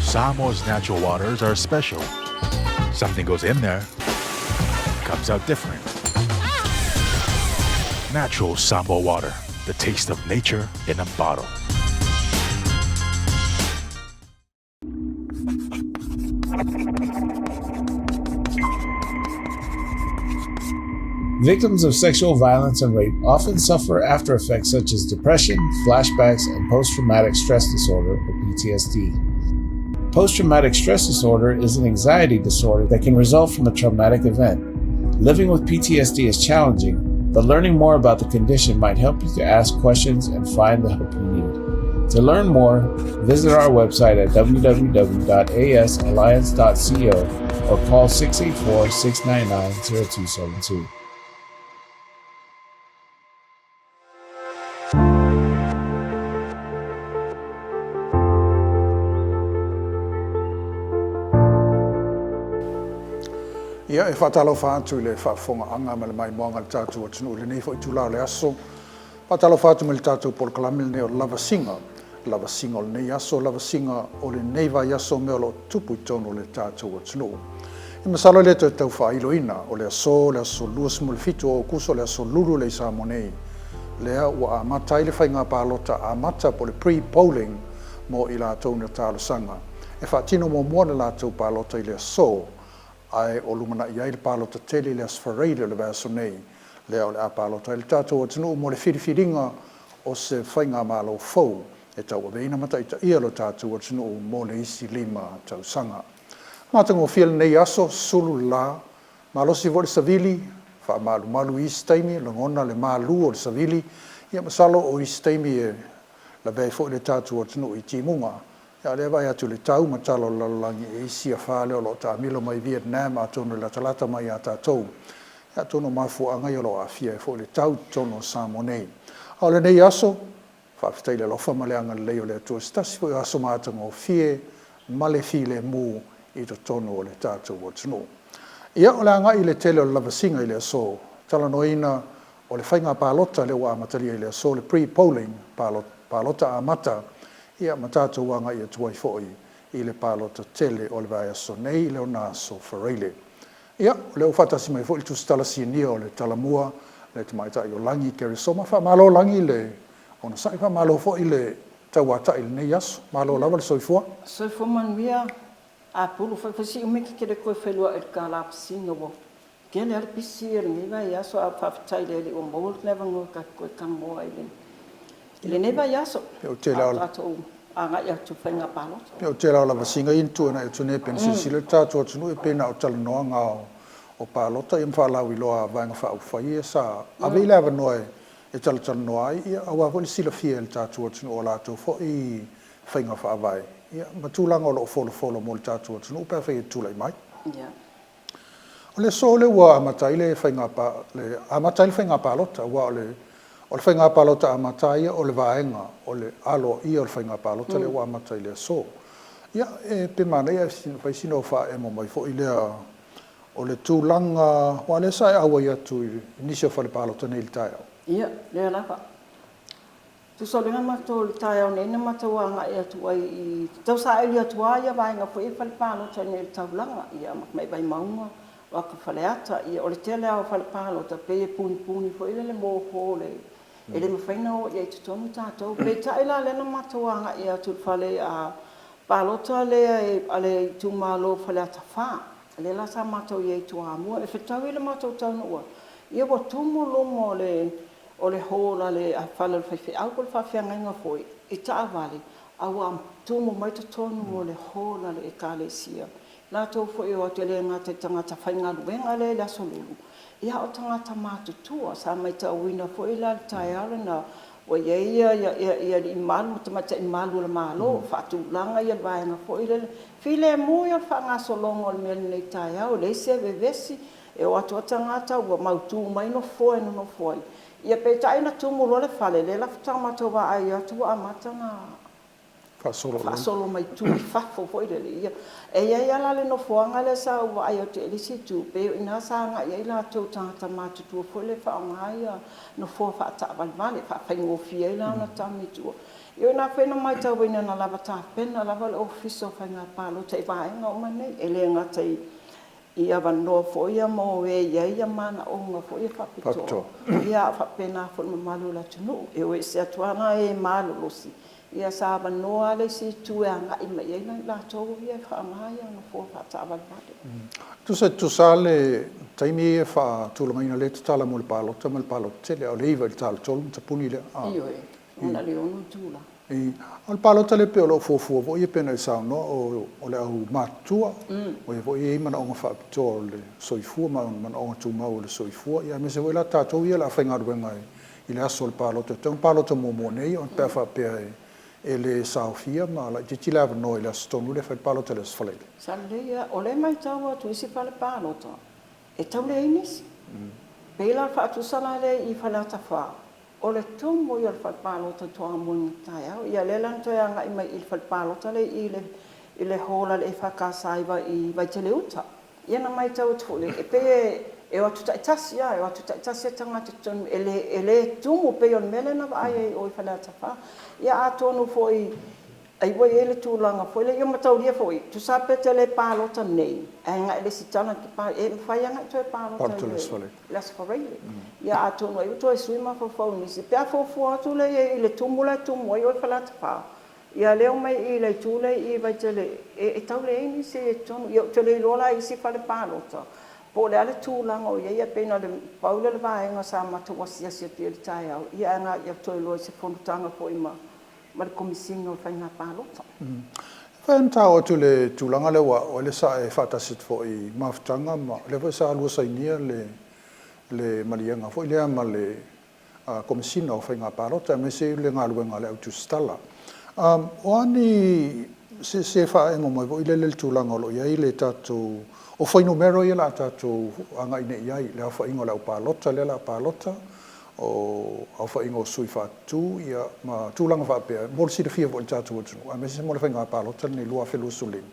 Samoa's natural waters are special. Something goes in there, comes out different. Natural Samoa water, the taste of nature in a bottle. Victims of sexual violence and rape often suffer after effects such as depression, flashbacks, and post traumatic stress disorder, or PTSD. Post traumatic stress disorder is an anxiety disorder that can result from a traumatic event. Living with PTSD is challenging, but learning more about the condition might help you to ask questions and find the help you need. To learn more, visit our website at www.asalliance.co or call 684 699 0272. Ia, e faatalofa atu i le faafofogaaga ma le maimoaga a le tatou atunuu i lenei foi itula o le aso. Faatalofa atu mai le tatou polokalame lenei o le Lavasiga, lavasiga o lenei aso, lavasiga o lenei vaiaso o mea o lo o tutupu i totonu o le tatou atunuu. E masalo e le toe tau faailoina, o le aso, le aso 27 o Aokuso, le aso Lulu lea i Samoa nei, lea ua amata ai le faiga palota amata po o le pre-polling mo i latou na talosaga e faatino muamua le latou palota i le aso, ae o lumanai ai le palota tele i le Aso Faraile o le vaiaso nei, lea o le a palota ai le tatou atunuu mo le filifiliga o se faigamalo fou e tauaveina ma taitaia lo tatou atunuu mo le isi 5 tausaga. Matagofie lenei aso, sulu le la, malosi foi le savili, faamalumalu i isi taimi, lagona le malu o le savili, ia masalo o isi taimi e lavea ai foi le tatou atunuu i timuga. Ia, o lea e vaai atu i le tau ma tala o le lalolagi e isi afa lea o lo o taamilo mai Vietnam atonu e latalata mai ia tatou. Ia, atonu o mafuaaga ia o lo o aafia ai foi le tau i totonu o Samoa nei. A o lenei aso, faafetai i le alofa ma le agalelei o le Atua i se tasi foi o aso matagofie ma le filemu i totonu o le tatou atunuu. Ia, o le agai i le tele o le lavasiga i le aso talanoaina o le faiga palota lea ua amatalia i le aso, le pre-polling, palota amata, ia ma tatou agai atu ai foi i le palota tele o le vaiaso nei i le 6 aso Faraile. Ia, o lea ua faatasi mai foi le tusitala sinia o le Talamua, le tamaitai o Lagi Keresoma. Faamalo Lagi le onosai, faamalo foi le tauatai i lenei aso. Malo lava le soifua. Soifua manuia Apulu, fai si umi e te le toe feiloai i le ta lavasiga ua Tele lava le pisi o lenei vaiaso ae faafetai i le Alii ua maua le avanoa tatou te toe talanoa ai i lenei vaiaso a o tatou agai atu i faiga palota. Pei o le tele lava o lavasiga ia na tuanai atu nei pei ona silasila le tatou atunuu e pei na o talanoaga o palota ia ma faalauiloa a Vaega Faaupufai ia sa ave i le avanoa e talatalanoa ai ia aua foi le silafia e le tatou atunuu o latou foi faiga faavae ia ma tulaga o lo o folofolo mo le tatou atunuu pe afai e tulai mai. O le aso lea ua amata ai le faiga amata ai le faiga palota, aua o le o le faiga palota amata ia o le vaega o le aloaia o le faiga palota lea ua amata i le aso. Ia, e pe manaia ae fai sina ou faaemo mai foi lea o le tulaga, aua o lea sa e auai atu i nisi o fale palota nei i le taeao. Ia, lea lava. Tusa o lea na matou i le taeao nei na matou agai atu ai i tausaili atu lava ia vaega foi ia i fale palota i inei i le taulaga, ia amata mai Vaimauga, o atu Faleata. Ia o le tele lava o fale palota pei e punipuni foi lele mo hall e le mafai ona o i ai i totonu tatou. Peitai la lea na matou agai atu i le fale palota lea a le itumalo o Faleata 4, lea la sa matou i ai i Toamua. E fetaui le matou taunuu atu, ia ua tumu luma o le O le hall a le fale o le faifeau po o le faafeagaiga foi i taavale a ua tumu mai totonu o le hall a le Ekalesia. Latou foi e o atu e le gata i tagata faigaluega lea i le Aso Lulu, ia a o tagata matutua. Sa maitauina foi la i le taeao lena ua i ai alii malu ma tamaitai malu o le Malo, faatulaga le vaega foi lele. Filemu ia o le faagasologa o le mea lenei i le taeao, e leai se vevesi, E o atu lava tagata ua mautu mai nofoa e nonofo ai, ia peitai na tumu loa le fale, lea la faatoa matou vaai atu ua amata ona faasolo mai tua i fafo foi lele. Ia, e i ai lava la le nofoaga lea sa ou vaai atu i le isi itu, pei o i ina sa agai ai latou tagata matutua foi lea e faaaoga nofoa faataavalevale e faafaigofie ai la ona tami i tua. Ia o i ina foi na matauina na lava tapena lava le Ofisa o Faiga Palota i vaega uma nei, e le gata i i avanoa foi ia mo e i ai manaoga foi ia faapitoa, ia a o faapena foi i le mamalu o le atunuu. E o ese atu lava la e malolosi, ia sa avanoa lava le isi itu e agai mai i ai i latou ia e faaaoga nofoa faataavalevale. Tusa e tutusa lava le taimi e faatulagaina lea tatala mo le palota ma le palota tele, a o le 9 i le ta o le 3 ona tapuni lea. Ioe, na o le 6 itula. O le palota lea pei o lo o fuafua foi pei ona e saunoa o le au matutua, o ia foi e i ai manaoga faapitoa o le soifua ma manaoga tumau o le soifua, ia aemaise foi la tatou ia o le a faigaluega i le aso o le palota, e tatau ona palota muamua nei pe a faapea e le saofia ma laitiiti le avanoa i le aso tonu lea e fai ai le palota i le Aso Faraile. Sa lelei lava. O lea e matau atu i isi fale palota, e tau leai nisi. Pei la o le faatusa la lea i Faleata 4, O le tumu ia o le fale palota i Toamua i le taeao. Ia lea la na toe agai mai i le fale palota lea i i i le hall a le EFKS i Vaitele Uta. Ia na matau atu foi e pei e o atu taitasi lava, e o atu taitasi lava tagata i totonu, e le tumu pei o le mea lea na vaai ai i o i Faleata 4. Ia atonu foi ai ua i ai le tulaga foi lea, ia mataulia foi, tusa lava pe te le palota nei ae agai i le isi tala e mafai lava ona e toe palota i le Aso Faraile. Ia atonu ai ua toe sui mafaufau o nisi pe a fuafua atu lea i ai i le tumu la e tumu ai oe Faleata 4, ia lea e omai i le itu lea i Vaitele e tau leai nisi i totonu. Ia ou te le iloa la i isi fale palota po o le a le tulaga o i ai, ae pei na o le pau lea o le vaega sa matou asiasi atu i ai i le taeao, ia ae na ia toe iloa i se fonotaga foi ma ma le Komesina o Faiga Palota. E mafai ona ta oo atu i le tulaga lea aua o lea sa e faatasi atu foi i mafutaga ma o lea foi sa lua sainia le le maliega foi lea ma le Komesina o Faiga Palota aemaise le galuega a le au tusitala. O a ni se se faaemo mai foi lele i le tulaga o lo o i ai le tatou o fuainumera ia o le a tatou agai nei i ai i le aofaiga o le au palota lea o le a palota o aofaiga o sui faatu ma tulaga faapea mo le silafia foi e le tatou atunuu aemaise mo le faiga palota lenei 2025.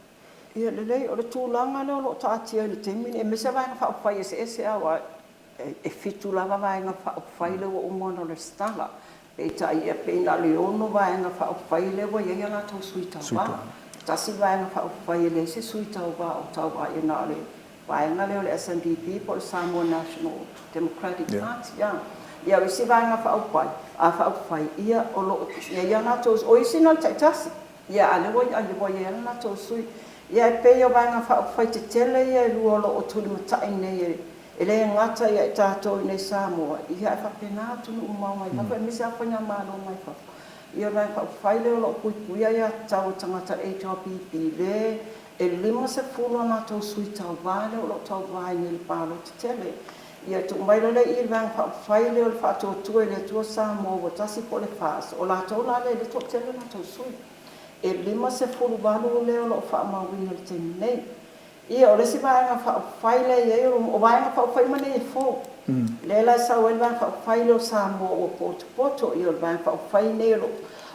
Ia lelei, o le tulaga lea o lo o taatia i le taimi lenei, aemaise lava Vaega Faaupufai eseese aua e fitu lava Vaega Faaupufai lea ua uma ona resitala, peitai e pei na o le ono Vaega Faaupufai lea ua i ai a latou sui tauva. Tasi le Vaega Faaupufai e leai se sui tauva o tauva i ai, na o le vaega lea o le SNDP po o le Samoa National Democratic Party, a. Ia o isi Vaega Faaupufai, a Faaupufai, ia o lo o i ai a latou, o isi na o le taitasi, ia a o lea ua ua i ai lava le latou sui. Ia e pei o Vaega Faaupufai tetele ia e lua o lo o tulimatai nei e e le gata ia i tatou i inei i Samoa, ia ae faapena atunuu mamao mai fafo aemaise lava faigamalo mai fafo. Ia o le Vaega Faaupufai lea o lo o puipuia aiatatau a tagata HRPP le E 50 a latou sui tauva lea o lo o tauva ai nei i le palota tele. Ia tuu mai loa lea i i le Vaega Faaupufai lea o le Faatuatua i le Atua Samoa ua Tasi po o le FAST, o latou la lea e le toatele a latou sui. E 58 lea o lo o faamauina i le taimi nei. Ia, o le isi Vaega Faaupufai lea e i ai, o Vaega Faaupufai uma nei e fou. Lea la e sau ai le Vaega Faaupufai lea o Samoa ua Potopoto, ia o le Vaega Faaupufai lenei o lo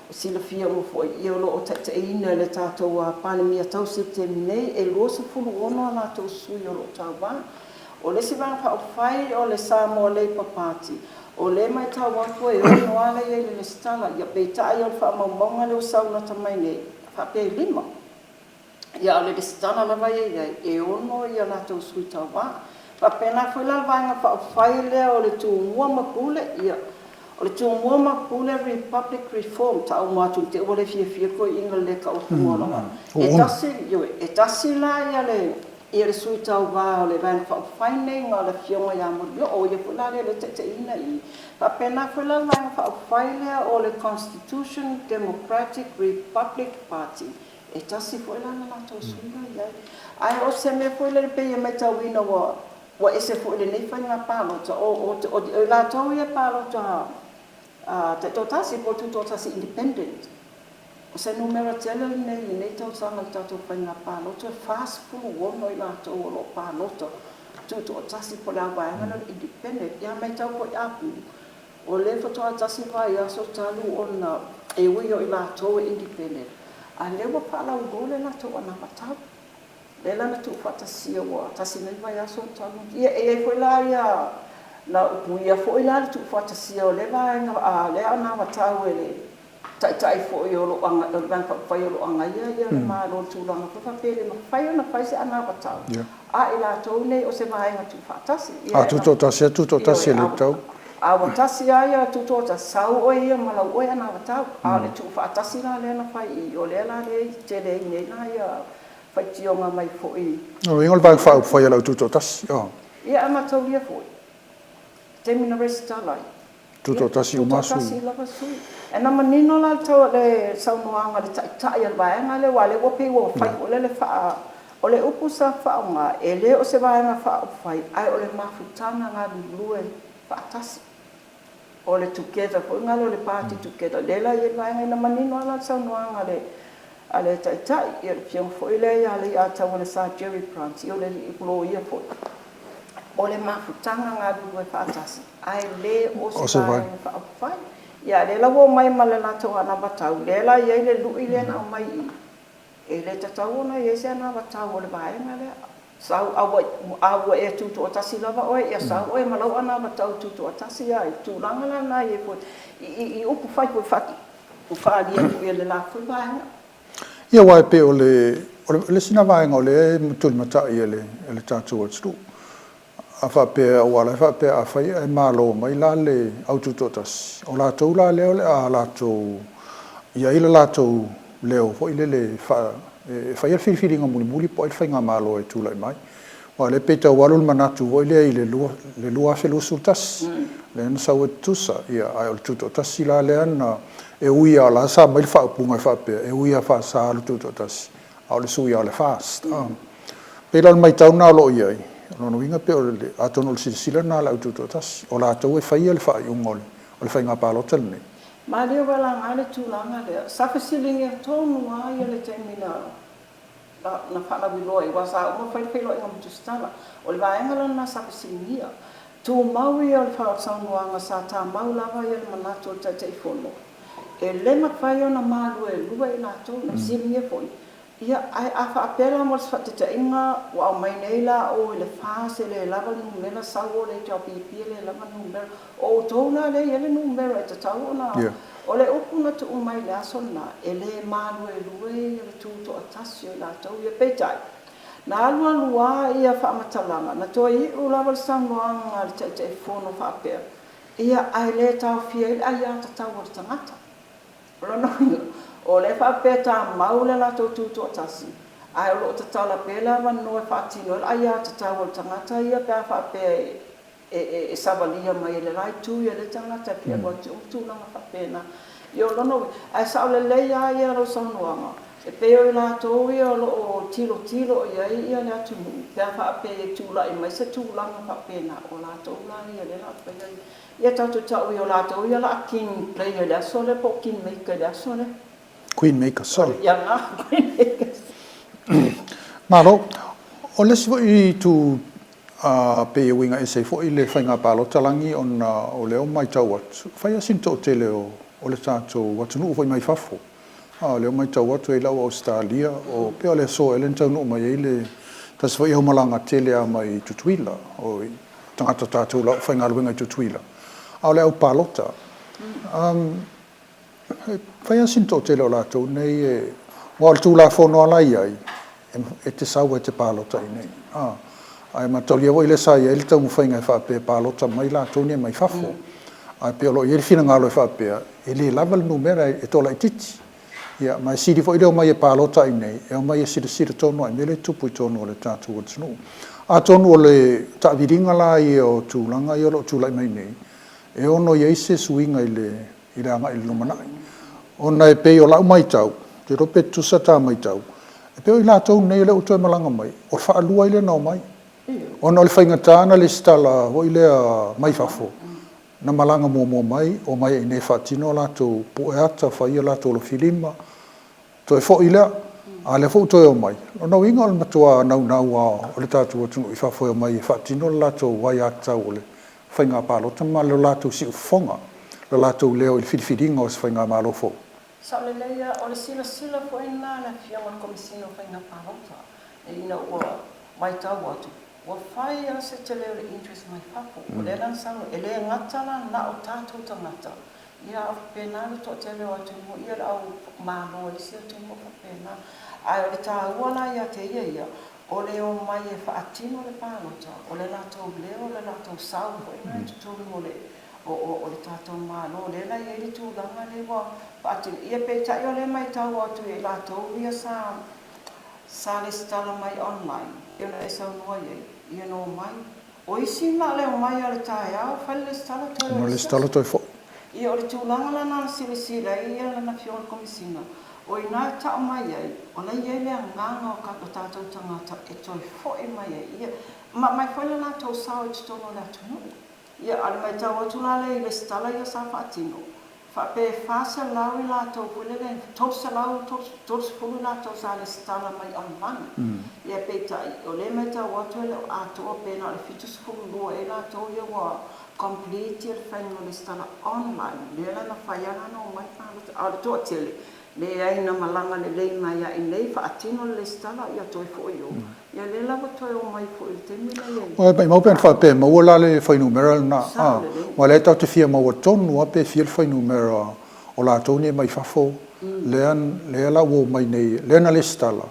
o silafia uma foi, ia o lo o taitaiina e le tatou Palemia tausi i le taimi nei, e 26 a latou sui o lo o tauva. O le isi Vaega Faaupufai o le Samoa Labour Party, o lea e matau atu e ono lava lea e i ai i le resitala, ia peitai o le faamaumauga lea ua sau lata mai nei, faapea e lima. Ia, a o le resitala lava ia i ai, e ono ia latou sui tauva. Faapena foi la le Vaega Faaupufai lea o le Tumua ma Pule, ia, o le Tumua ma Pule Republic Reform, tau uma atu ne i te i ua le fiafia le toeaina i le le tau atuga o lana. E tasi, ioe, e tasi la ia le, ia le sui tauva o le Vaega Faaupufai lenei na o le Afioga ia Molioo, o ia foi la lea o lea e taitaiina i i. Faapena foi la le Vaega Faaupufai lea o le Constitution Democratic Republic Party, E tasi foi la le latou sui la i ai. Ae o se mea foi lele pei e matauina ua ua ese foi i lenei faiga palota, o o o i latou ia e palota taitoatasi po o tutoatasi independent. O se numera tele lenei i lenei tausaga i le tatou faiga palota, e 46 i latou o lo o palota tutoatasi po o le a vaega lea o le independent. Ia matau foi Apu, O lea faatoa tasi vaiaso talu ona e ui o i latou e independent, a lea ua faalauiloa le latou anavatau. Lea la na tuufaatasia ua tasi nei vaiaso talu ona. Ia e i ai foi la ia, na upuia foi la le tuufaatasia o lea vaega, lea anavatau e le. Taitai foi o lo o o le Vaega Faaupufai o lo o agaia ia le Malo i le tulaga foi faapea e le mafai ona fai se anavatau a i latou nei o se vaega tuufaatasi. A tutoatasi lava, tutoatasi e le tatau. A ua tasi lava ia tutoatasi, sau oe ia ma lau oe anavatau. A o le tuufaatasi la lea na fai i i, o lea la lea e tele ai nei la ia faitioga mai foi. O lona uiga o le Vaega Faaupufai a le au tutoatasi. Ia a mataulia foi, taimi na resitala ai, Tutoatasi uma sui. Tutoatasi lava sui. E na manino la le saunoaga a le Taitai o le Vaega lea, aua o lea ua pei ua fai foi lele faa... O le upu sa faaaoga, e le o se Vaega Faaupufai, ae o le mafutaga galulue faatasi. O le together foi lea o le party together, lea la e i ai le vaega. Na manino lava la le saunoaga a le Taitai, ia le Afioga foi lea ia Leiataua Sir Jerry Grant, ia o le loia foi, o le mafutaga galulue faatasi, ae le o se Vaega Faaupufai. Ia a o lea la ua omai ma le latou anavatau, lea la e i ai le lui lea na aumai i i, e le tatau ona i ai se anavatau o le vaega lea. Sau, a ua, a ua e tutoatasi lava oe, ia sau oe ma lau anavatau tutoatasi lava i le tulaga la lena e i ai foi i upu fai foi faaalia foi e le la foi vaega. Ia aua e pei o le, o le isi lena vaega o lea e tulimatai e le, e le tatou atunuu. A faapea, aua o la e faapea afai ae malo mai la le au tutoatasi, o latou la lea o le a latou i ai le latou leo foi lele e faa, e faia le filifiliga mulimuli po o ai le faigamalo e tulai mai. Aua o lea pei e tau alu le manatu foi lea i le 2021, lea na sau ai tutusa, ia, ae o le tutoatasi la lea na, e ui lava o la sa aumai le faaupuga e faapea, e ui lava faasa le tutoatasi, a o le sui lava o le FAST. E pei la o le matau lena o lo o i ai, o lona uiga pei o le, atonu o le silasila lena a le au tutoatasi, o latou e faia le faaiuga o le faiga palota lenei. Malie ua laga le tulaga lea, sa fesiligia tonu lava ia le taimi na na faalauiloa ai, aua sa uma fai le feiloaiga ma Tusitala. O le vaega la lena sa fesiligia. Tumau ia o le saunoaga sa tamau lava ia le manatu o le Taitaifono, e le mafai ona maluelue i latou. Na fesiligia foi, ia, ae a faapea la mo se faataitaiga ua aumai nei la o i le FAST e le lava le numera, sau o le HRPP e le lava le numera, o outou la lea e i ai le numera e tatau ona... O le upu na tuu mai i le aso lena, e le maluelue le tutoatasi o i latou ia. Peitai, na alualu lava ia faamatalaga, na toe iu lava le saunoaga a le Taitaifono faapea, Ia, ae le taofia ai le aiatatau a le tagata. O lona uiga, o lea e faapea e tamau le latou tutoatasi, ae o lo o tatala pea le avanoa e faatino ai le aiatatau a le tagata ia pe a faapea e savalia mai e le la itu ia lea tagata e fia alu atu uma tulaga faapena. Ia o lona uiga, ae sao lelei lava ia lau saunoaga, e pei o i latou ia o lo o tilotilo i ai ia le atunuu pe a faapea e tulai mai se tulaga faapena, o latou la ia lea o le a faia ia tatou tau ia o latou ia o le a king player i le aso lea po o king maker i le aso lea. Queen maker, sorry. Ia na, queen maker. Malo. O le isi foi itu A pei e uiga ese ai foi le faiga palota lagi ona o lea ua matau atu, fai lava sina toatele o le tatou atunuu foi mai fafo. A o lea ua matau atu e i ai lau Ausetalia, o pei o le aso ea lea na taunuu mai ai le tasi foi aumalaga tele lava mai Tutuila, o tagata tatou la faigaluega i Tutuila, a o le au palota. E fai lava sina toatele o latou nei e... aua o le Tulafono lava la e i ai, e te sau e te palota i inei. Ae mataulia foi lea sa i ai le taumafaiga e faapea e palota mai latou nei mai fafo. Ae pei o lo o i ai le finagalo e faapea, e le lava le numera e toa laitiiti. Ia, ma e sili foi le omai e palota i inei, e omai e silasila tonu lava i mea lea e tupu i totonu o le tatou atunuu. Atonu o le taaviliga la ia o tulaga ia o lo o tulai mai nei, e ono i ai se suiga i le i le agai i le lumanai. Ona e pei o lau matau, ou te iloa pe tutusa ta matau, e pei o i latou nei o lea ua toe malaga mai, o le faalua ai lea ona omai. Ona o le faigata ona lesitala foi lea mai fafo, na malaga muamua mai, omai i inei e faatino a latou pueata, fai a latou alofilima, Toe foi lea, a o lea foi ua toe omai. O lona uiga o le matua naunau lava o le tatou atunuu i fafo e omai e faatino le latou aiatatau o le faiga palota ma lo latou siufofoga, lo latou leo i le filifiliga o se faigamalo fou. Sao lelei lava, o le silasila foi lena a le Afioga i le Komesina o Faiga Palota, ina ua matau atu, ua fai lava se tele o le interest mai fafo. O lea la na saunoa, e le gata la na o tatou tagata. Ia, a o faapena le toatele o atunuu, ia le au Malo o isi atunuu faapena. Ae o le taua la ia te ia ia, o le omai e faatino le palota, o le latou leo, o le latou sao foi lena i totonu o le o le tatou Malo, lea la e i ai le tulaga lea ua faatino. Ia peitai o lea e matau atu ia i latou ia sa sa lesitala mai online, pei ona e saunoa i ai, ia na omai. O isi na o le omai lava i le taeao fai le lesitala toe o le isi aso. Ia o le tulaga la na silasila ai lana Afioga i le Komesina, o i ina e tau mai ai, o la e i ai le agaga o tatou tagata e toe foi mai ai, ia ma aumai foi le latou sao i totonu o le atunuu. Ia, a o le matau atu la lea i lesitala ia sa faatino, faapea e 400 i latou foi lele, 300, 30 i latou sa lesitala mai online. Ia, peitai, o lea e matau atu e le o atoa pe na o le 72 ea i latou ia ua complete le faiga o lesitala online. Lea la na fai lava la ona omai palota. A o le toatele, Leai, na malaga lelei mai a i inei faatino le lesitala, ia toe foi i o. Ia lea la ua toe omai foi i le taimi lenei e. Ua maimau pe ana faapea e maua la le fuainumera lena, a, aua o lea tatou te fia maua tonu lava pe fia le fuainumera o latou nei mai fafo, lea, lea la ua omai nei, lea na lesitala,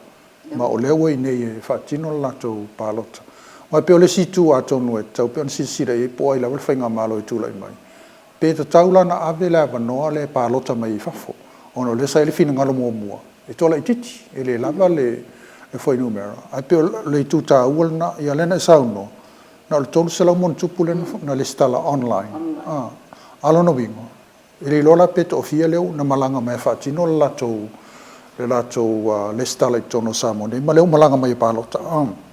ma o lea ua i inei e faatino le latou palota. Aua e pei o le isi itu atonu e tatau pea ona silasila i ai po o ai lava le faigamalo e tulai mai, Pe tatau la ona ave le avanoa lea e palota mai ai fafo, ona o lea sa i ai le finagalo muamua, e toa laitiiti, e le lava le fuainumera, ae pei o le itu taua lena. Ia lea na e saunoa, na o le 300 ma ona tupu lea na lesitala online. A o lona uiga, e le iloa la pe toafia lea na malaga mai e faatino le latou le latou lesitala i totonu o Samoa nei ma lea ua malaga mai e palota.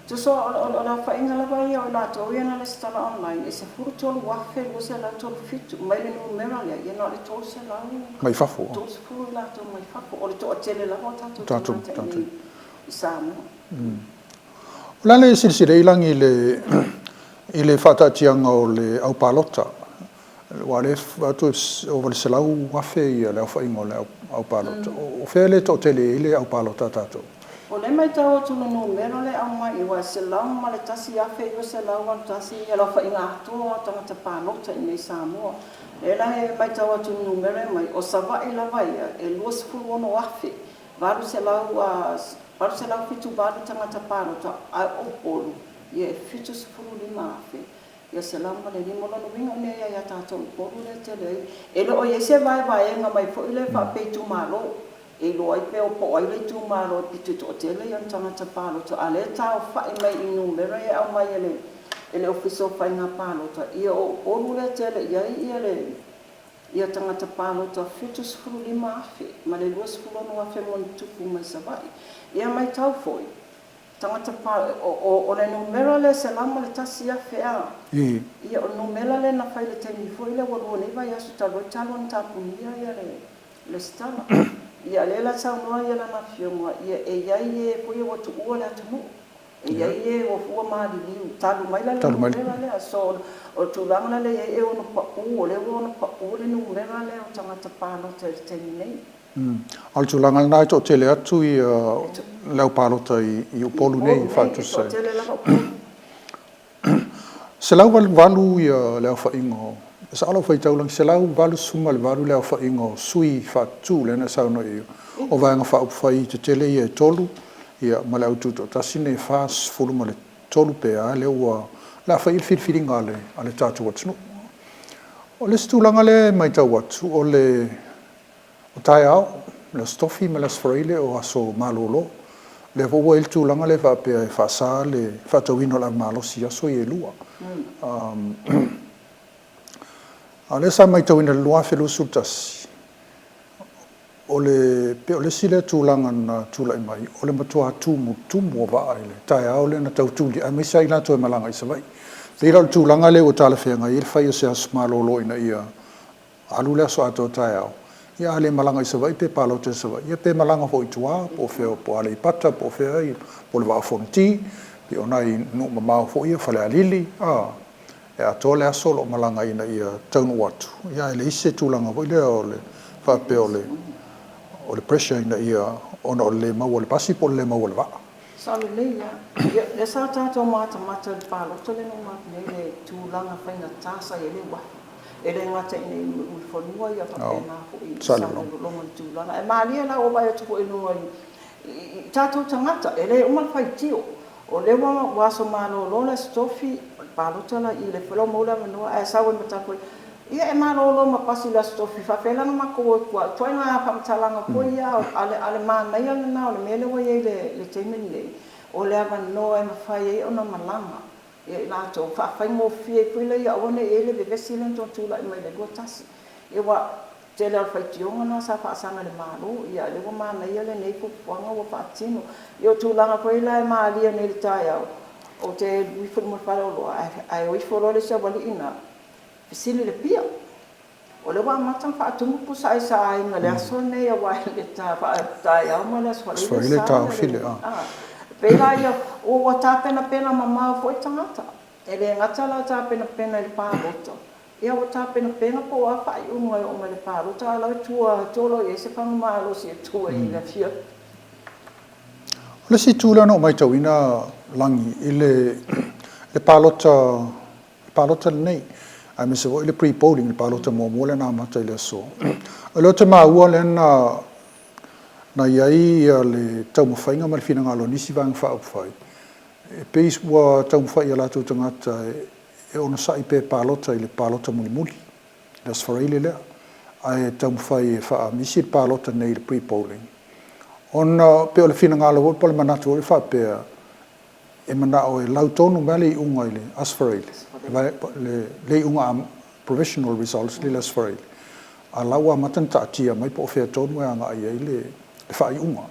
Tusa o le aofaiga lava ia o i latou ia na lesitala online e 13,237 mai le numera lea, ia na o le 300 mai fafo. 30 i latou mai fafo. O le toatele lava o tatou tagata i inei i Samoa. O le a le silasila i lagi i le faataatiaga o le au palota? Aua o lea e vaai atu e ova i le 100,000 le aofaiga o le au palota. O fea lea e toatele ai le au palota a tatou? O lea e matau atu i le numera lea e aumai aua e 101,981 le aofaiga atoa o tagata palota i inei i Samoa. O lea la e matau atu i le numera e aumai, o Savaii lava ia e 26,878 tagata palota, a o Upolu e 75,000. Ia 105. O lona uiga o mea ia ia tatou i Upolu lea e tele ai. E le o i ai se vaevaega mai foi lea faapea itumalo e iloa ai pe po o ai le itumalo e pito toatele ona tagata palota, a o lea e taaofai mai i numera ia e aumai e le e le Ofisa o Faiga Palota, ia o Upolu lea e tele i ai ia le ia tagata palota 75,000 ma le 26,000 ma ona tupu mai Savaii. Ia maitau foi, Tagata pa, o le numera lea 101,000 a. Ia o le numera lea na fai i le taimi foi lea ua lua nei vaiaso talu ai talu ona tapunia ia le lesitala. Ia lea la saunoa ia lana afioga, ia e i ai e foi ua tuua le atunuu. E i ai e ua fua maliliu talu mai la le numera lea. So o le tulaga la lea e i ai e ono pau, o lea ua ono pau le numera lea o tagata palota i le taimi nei. A o le tulaga lena e toatele atu le au palota i Upolu nei e faatusa ai. 188 le aofaiga o, e sao lau faitau Lagi, 188 le aofaiga o sui faatutu lea na saunoa i ai, o Vaega Faaupufai tetele ia e tolu, ia ma le au tutoatasi nei e 43 pe a, lea ua, o le a fai i ai le filifiliga a le tatou atunuu. O le isi tulaga lea e matau atu, o le O taeao, le Aso Tofi ma le Aso Faraile o aso malolo. O lea foi ua i ai le tulaga lea faapea e faasa le faatauina o le ava malosi i aso ia e lua. A o lea sa matauina i le 2021, o le, pei o le isi lea tulaga na tulai mai, o le matua tumutumu o vaa i le taeao lea na tau tuli, aemaise lava i latou e malaga i Savaii. E pei la o le tulaga lea ua talafeagai ai le fai o se aso malolo ina ia Alu le aso atoa taeao, ia a le malaga i Savaii pe palota i Savaii, ia pe malaga foi i tua, po o fea, po o Aleipata, po o fea, po o le Vaa o Fonoti, ia o nai nuu mamao foi ia, Falealili, a, e atoa le aso o lo o malaga ina ia taunuu atu, ia ae leai se tulaga foi lea o le faapea o le, o le pressure ina ia, ona o le le maua o le pasi po o le le maua o le vaa. Sao lelei lava. Ia, lea sa tatou matamata i le palota lea na uma atu nei i le tulaga faigata sa i ai le uafu. E le gata i inei i Mulifanua, ia faapena foi i Salelologa i le tulaga. Ae malie la ua vaai atu foi i luga i tatou tagata, e le uma le faitio. O lea ua aso malolo le Aso Tofi, o le palota la i i, o lea foi la ua maua le avanoa, ae sau ai ma tatou, ia e malolo ma pasi i le Aso Tofi, e faapefea la ona matou o i tua? O ituaiga faamatalaga foi ia, a o le manaia lena o le mea lea ua i ai i le taimi lenei, o le avanoa e mafai ai ona malaga i latou, faafaigofie ai foi lea ia aua ne i i ai le vevesi lea na toe tulai mai i le 21. Ia aua o le tele lava o faitioga na sa faasaga i le Malo, ia a o lea ua manaia lenei fuafuaga ua faatino. Ia o tulaga foi la e malie nei i le taeao, ou te alu ifo i luma o le faleoloa, ae o ifo loa le isi aualii lena, fesili i le pia. O lea ua amata ona faatumu pusa aisa a aiga i le aso lenei aua e le taeao ma le Aso Faraile e sa le E pei la ia ua tapenapena mamao foi tagata. E le gata la tapenapena i le palota, ia ua tapenapena po o a faaiuga e oo mai i le palota, a o la e tua atu o lo o i ai se fagu malosi e tua i ai i le afiafi. O le isi itu lea na ou matauina Lagi i le palota le palota lenei, aemaise foi le pre-polling, le palota muamua lea na amata i le aso. O lea ou te maua lea na na i ai le taumafaiga ma le finagalo o nisi Vaega Faaupufai, e pei ua taumafai i a latou tagata e onosai pea e palota i le palota mulimuli, le Aso Faraile lea, ae taumafai e faamisi le palota nei i le pre-polling, ona pei o le finagalo foi po o le manatu foi faapea, e manao e lau tonu mai le iuga i le Aso Faraile, le iuga provisional results i le Aso Faraile, a o la ua amata ona taatia mai po o fea tonu e agai i ai le faaiuga.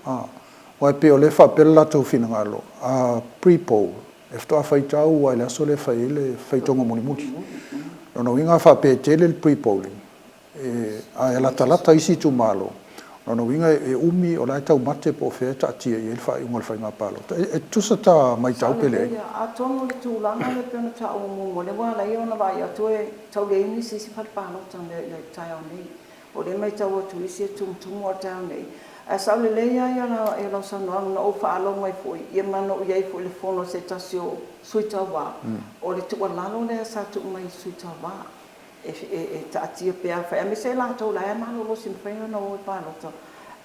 Aua e pei o lea e faapea le latou finagalo, a pre-poll, e faatoa faitau lava i le aso lea e fai ai le faitauga mulimuli. O lona uiga a faapea e tele le pre-polling, Ae latalata isi itumalo, o lona uiga e umi o la e taumate po o fea e taatia i ai le faaiuga o le faiga palota. E tutusa ta matau pe leai? Sao lelei lava. Atonu o le tulaga lea pei ona taua muamua, lea ua ala ai ona vaai atu e tau leai nisi i isi fale palota i le taeao nei. O lea e matau atu i isi e tumutumu lava i le taeao nei. Ae sao lelei lava ia lau saunoaga, na ou faalogo ai foi, ia ma na ou i ai foi i le fono a se tasi o sui tauva, o le tuualalo lea sa tuu mai i sui tauva. e taatia pea afai, aemaise i latou la e malolosi e mafai ona o e palota,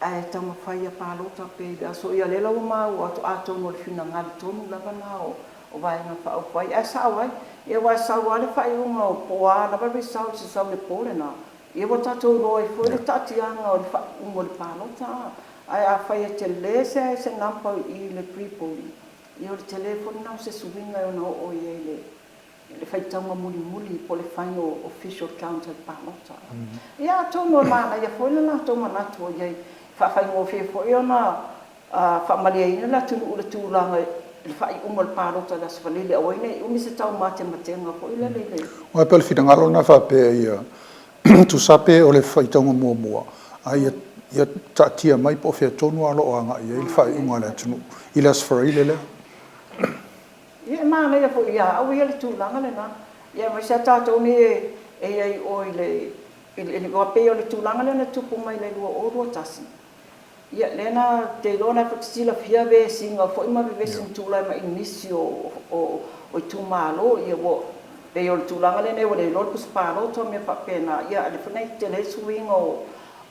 ae taumafai ia palota pea i le aso. Ia lea la ua maua atu, atonu o le finagalo tonu lava lena o Vaega Faaupufai, ae sao ai. Ia aua e sau lava le faaiuga po o a lava results e sau i le po lena, ia ua tatou iloa ai foi le taatiaga o le faaiuga o le palota. Ae afai e tele se number i le pre-polling, ia o le tele foi lena o se suiga e ono oo i ai i le le faitauga mulimuli po o le final official count a le palota. Ia atonu e manaia foi le latou manatu o i ai, e faafaigofie foi ona faamalieina le atunuu i le tulaga i le faaiuga o le palota i le Aso Faraile, aua ne i umi se taumatematega foi lele i le. Aua e pei o le finagalo lena faapea ia tusa pe o le faitauga muamua, a ia taatia mai po o fea tonu lava o lo o agai i ai le faaiuga a le atunuu i le Aso Faraile lea. Ia e manaia foi ia au ia le tulaga lena, ia aemaise lava tatou nei e i ai i o i le, aua pei o le tulaga lea na tupu mai i le 2021, ia lea na, ou te iloa o lena foi e te silafia vesiga foi ma vevesi na tulai mai i nisi o itumalo, ia ua pei o le tulaga lenei ua le iloa le pusa palota ma mea faapena, ia a o lea foi na tele ai suiga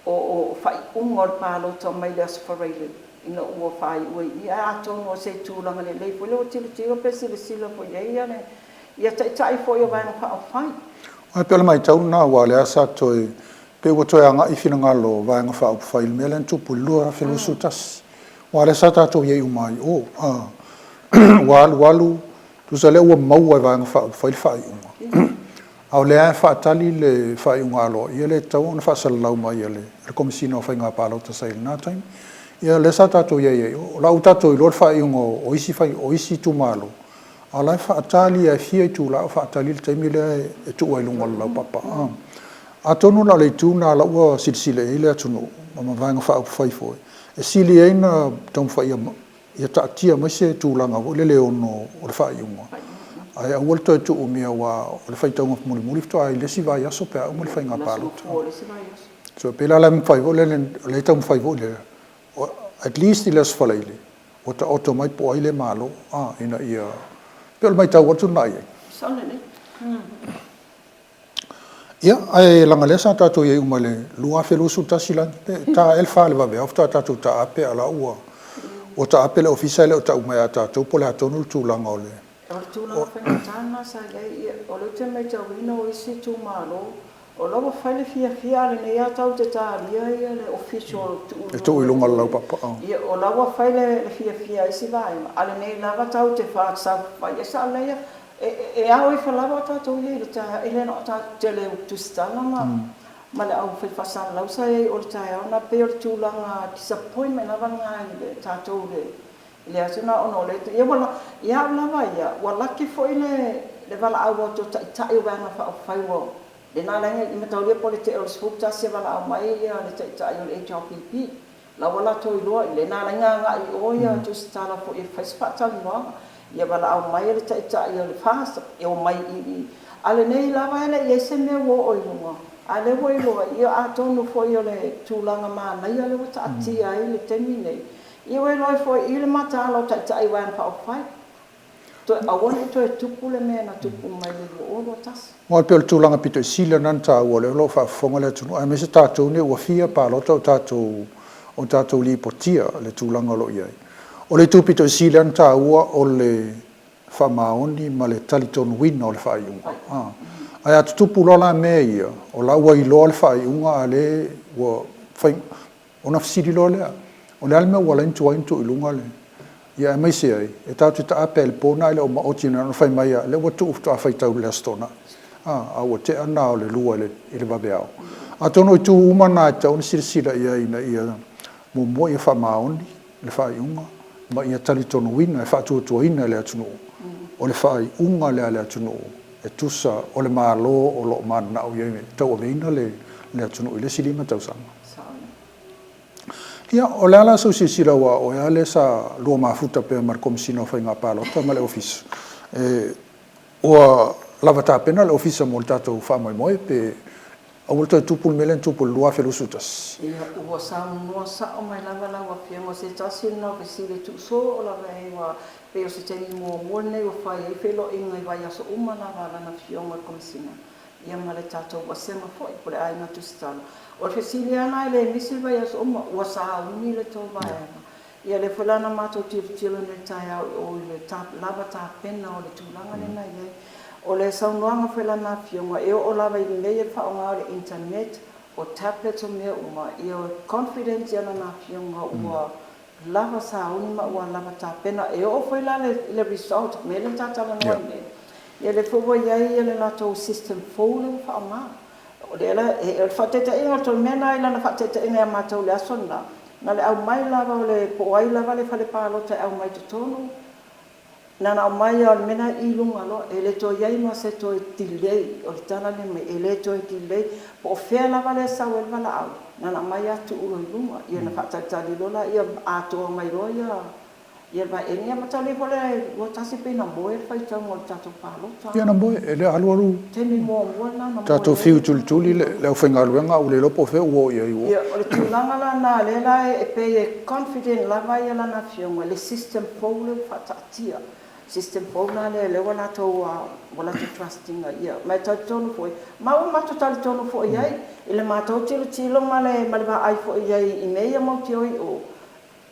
o faaiuga o le palota mai le Aso Faraile. Ina ua faaiu ai i i, ae atonu o se tulaga lelei foi lea ua tilotilo pe silasila foi i ai ia Taitai foi o Vaega Faaupufai. Ae pei o le matau lena aua o lea sa toe, pei ua toe agai finagalo o Vaega Faaupufai i le mea lea na tupu i le 2021. Aua o lea sa tatou i ai uma lava i o. Ua alu alu, tusa o lea ua maua e Vaega Faaupufai le faaiuga, A o lea e faatali le faaiuga aloaia lea e tatau ona faasalalau mai e le Komesina o Faiga Palota sa i ai i lena taimi. Ia o lea sa tatou i ai ai, o la ua tatou iloa le faaiuga o isi o isi itumalo, a o la e faatali lava e fia itula o faatali le taimi lea e tuu ai i luga o le laupapa. Atonu la o le itu lena o la ua silasila i ai le atunuu ma Vaega Faaupufai foi, e sili ai ona taumafai ia taatia mai se tulaga foi lele e ono o le faaiuga, ae aua le toe tuumia aua o le faitauga mulimuli faatoa i le isi vaiaso pe a uma le faiga palota. So pei la o le mafai foi lele, o lea e taumafai foi lea, at least i le Aso Faraile ua taoto mai po o ai le Malo, a, ina ia, pei o le matau atu lena i ai. Ia, ae leaga lea sa tatou i ai uma i le 2021 lagi, pe ta ea le fa i le vaveao faatoa tatou taape, a o la ua ua taape le ofisa e le o tau mai ia tatou po o le a tonu le tulaga o le O le tulaga faigata lena sa i ai, ia, o lea ou te matauina o isi itumalo, o la ua fai le fiafia a o lenei lava tatou te talia ia le official E tuu i luga o le laupapa. Ia, o la ua fai le fiafia a isi vaega, a o lenei lava tatou te saofafai ai. Sao lelei lava, e ao ifo lava o tatou i ai i le taeao, e le na o tatou te le tusitala ma le au fai faasalalau sa i ai o le taeao lena. E pei o le tulaga disappointment lava lena i le tatou i le aso lena ona o lea, ia ua, ia au lava ia, ua laki foi le valaau atu o Taitai o Vaega Faaupufai ua, lena la i mataulia po o le tea o le 11 e valaau mai le Taitai o le HRPP. La ua latou iloa i lena la agai i o ia tusitala foi e fai se faatalanoaga. Ia valaau mai le Taitai o le FAST e omai i i. A o lenei lava e le i i ai se mea ua oo i luga, a o lea ua iloa, ia atonu foi o le tulaga manaia lea ua taatia ai le taimi lenei, ia ua iloa ai foi i i le mataala o Taitai o Vaega Faaupufai. Toe aua ne i toe tupu le mea na tupu mai le 2021. Aua e pei o le tulaga pito i sili lena ona taua, o lea o lo o faafofoga le atunuu, aemaise tatou nei ua fia palota o tatou, o tatou lipotia le tulaga o lo o i ai. O le itu pito i sili lava ona taua o le faamaoni ma le talitonuina o le faaiuga. Ae a tutupu loa la mea ia, o la ua iloa le faaiuga a o lea ua fai, Ona fesili loa lea, O le a le mea ua ala ai ona tuai ona tuu i luga le. Ia aemaise ai, e tatou te taape ai i le po lena ae le o maoti na ona fai mai lava, lea ua tuu faatoa faitau i le Aso Toonai. A, a ua tea lena o le lua i le vaveao. Atonu o itu uma na e tatau ona silasila i ai ina ia muamua ia faamaoni le faaiuga ma ia talitonuina e faatuatuaina e le atunuu o le faaiuga lea a le atunuu e tusa o le Malo o lo o mananao i ai e tauaveina le atunuu i le isi 5 tausaga. Ia, o le a la sou silasila aua o oe lava lea sa lua mafuta pea ma le Komesina o Faiga Palota ma le Ofisa, e, ua lava tapena le Ofisa mo le tatou faamoemoe pe aua le toe tupu le mea lea na tupu i le 2021? Ia, ua saunoa sao mai lava lau Afioga, o se tasi lena o fesili tuusoo lava e ua pei o se taimi muamua lenei ua fai ai feiloaiga i vaiaso uma lava a lana Afioga i le Komesina. ia ma le tatou vasega foi po o le Aiga Tusitala. O le fesili lava lena e le misi le vaiaso uma, ua sauni le tou vaega. Ia lea foi la na matou tilotilo nei i le taeao i o i le lava tapena o le tulaga lea na i ai. O le saunoaga foi a lana Afioga, e oo lava i mea ia e faaaoga o le internet, o tablets o mea uma, ia confident lana Afioga ua lava sauni ma ua lava tapena. E oo foi la i le result, mea lea sa talanoa ai nei, ia lea foi ua i ai le latou system fou lea ua faaaoga. O lea la, o le faataitaiga, o le mea lena i lana faataitaiga ia matou i le aso lena, na o le aumai lava o le, po o ai lava le fale palota e aumai i totonu, Na ona aumai lava o le mea lena i luga loa, e le toe i ai ma se toe delay, o le tala lea mai, e le toe delay. Po o fea lava lea e sau ai le valaau, na ona aumai lava tuu loa i luga, ia ona faatalitali loa lea atoa mai loa ia le vaega. Ia mataulia foi le 21 pei na moe le faitauga o le tatou palota. Ia na moe, e le alualu. Taimi muamua lena na moe ai. Tatou fiu tulituli le aufaigaluega a ua le iloa po o fea ua oo i ai ua. Ia, o le tulaga la lena lea la e pei e confident lava lana Afioga i le system fou lea ua faataatia, system fou la lea lea ua latou ua latou trust ina ia. Ma e talitonu foi, ma ua matou talitonu foi i ai i le matou tilotilo ma le ma le vaai foi i ai i mea ia matou te o i o,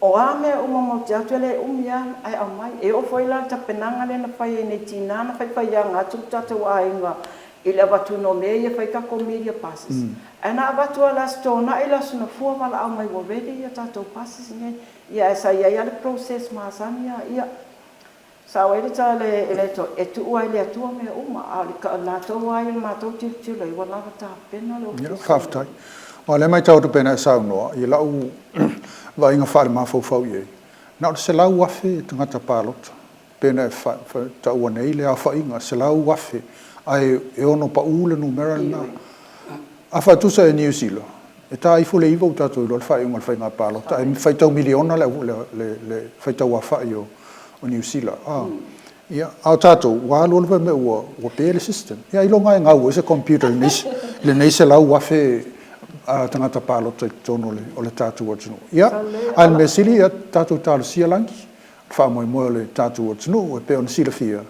o a mea uma matou te o atu e le umi lava ae aumai. E oo foi la i le tapenaga lea na fai ai nei tina na faifaiaga atu le tatou aiga i le avatuina o mea ia e fai ai tatou media passes. Ae na avatu lava i le Aso Toonai, le Aso Gafua valaau mai ua ready a tatou passes nei. Ia ae sa i ai lava le process masani lava, ia, sao ai le tala e le toe, e tuu lava i le Atua mea uma, a o le latou lava ia i le matou tilotilo i ai, ua lava tapena le Ofisa. Ia, faafetai. Aua o lea e matau atu pei ona e saunoa, i lau vaaiga faalemafaufau i ai, na o le 100,000 tagata palota pei ona e taua nei le aofaiga, 100,000, ae e ono pau le numera lena. A faatusa e Niu Sila, e ta ifo le iva ua tatou iloa le faaiuga o le faiga palota, ae faitau miliona le faitau aofai o Niu Sila. Ia, a o tatou, ua alu alu fai mai ua pe le system. Ia ailoga e gau ai se computer i lenei 100,000 tagata palota i totonu o le tatou atunuu. Ia, a o le mea sili, ia tatou talosia lagi, le faamoemoe o le tatou atunuu e pei ona silafia,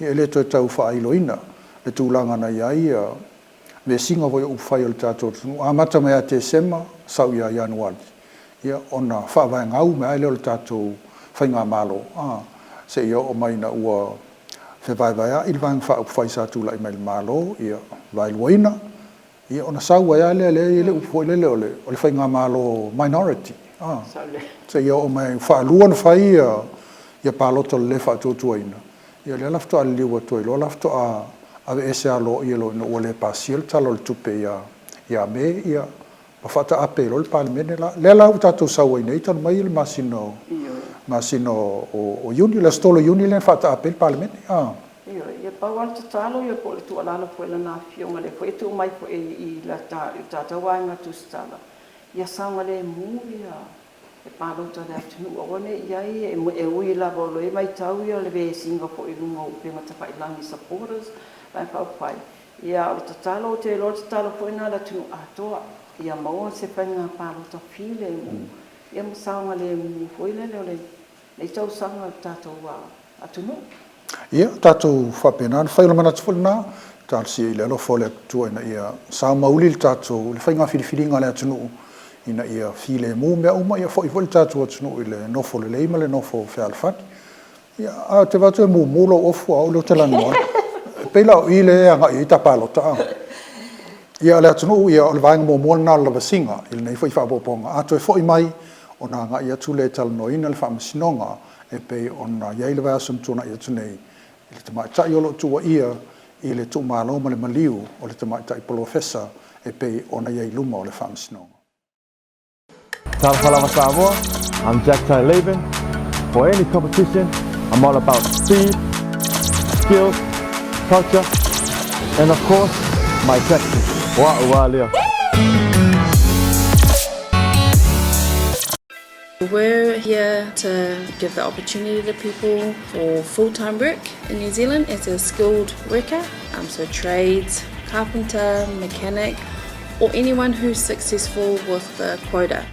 ia e le toe tau faailoina le tulaga na i ai vesiga foi o upufai o le tatou atunuu, amata mai ia Tesema, sau ia Ianuari, ia, ona faavaegau mai ai lea o le tatou faigamalo, a, seia oo mai ina ua fevaevaea'i le Vaega Faaupufai sa tulai mai i le Malo, ia, vaeluaina, ia, ona sau ai lava lea, lea e i ai le upu foi lele o le, o le faigamalo minority, a, seia oo mai ua faalua ona fai ia palota o le le faatuatuaina, ia lea la faatoa liliu atu ai loa la faatoa aveese aloaia loa ina ua le pasia le Tala o le Tupe ia, ia Me, ia, ma faataape ai loa le Palemene la. Lea la ua tatou sau ai nei talu mai le masina o, masina o Iuni, le aso 3 o Iuni lea na faataape ai le Palemene. A. Ioe, ia pau lava le tatalo ia po o le tuualalo foi i lana afioga, lea foi e tuu mai foi i le tatou aiga tusitala, ia saogalemu ia le palota a le atunuu, aua ne i i ai, e ui lava o lo o matau le vesiga foi i luga o upega tafailagi supporters, Vaega Faaupufai, Ia, o le tatalo, ou te iloa o le tatalo foi lena a le atunuu atoa, ia maua se faiga palota filemu, ia ma saogalemu foi lele o lenei tausaga i le tatou atunuu. Ia, tatou faapena ona fai. O le manatu foi lena, talosia i le alofa o le Atua ina ia sao ma uli le tatou, le faiga filifiliga a le atunuu, ina ia filemu mea uma, ia foi foi le tatou atunuu i le nofo lelei ma le nofo fealofani. Ia, ae ou te vaai atu e mumu lou ofu a o au lea ou te laniloa. E pei la o i lea e agai i ai ta palota, a. Ia, o le atunuu, ia, o le vaega muamua lena o le lavasiga i lenei foi faaopoopoga. A toe foi mai, ona agai atu lea e talanoaina le faamasinoga e pei ona i ai le vaiaso na tuanai atu nei i le tamaitai o lo o tuuaia i le tuumalo ma le maliu o le tamaitai polofesa e pei ona i ai i luma o le faamasinoga. Talofa lava Samoa, I'm Jack Tai Laban. For any competition, I'm all about speed, skills, culture, and of course, my tactics. Wa ua lea. We're here to give the opportunity to people for full-time work in New Zealand as a skilled worker, um, so trades, carpenter, mechanic, or anyone who's successful with the quota.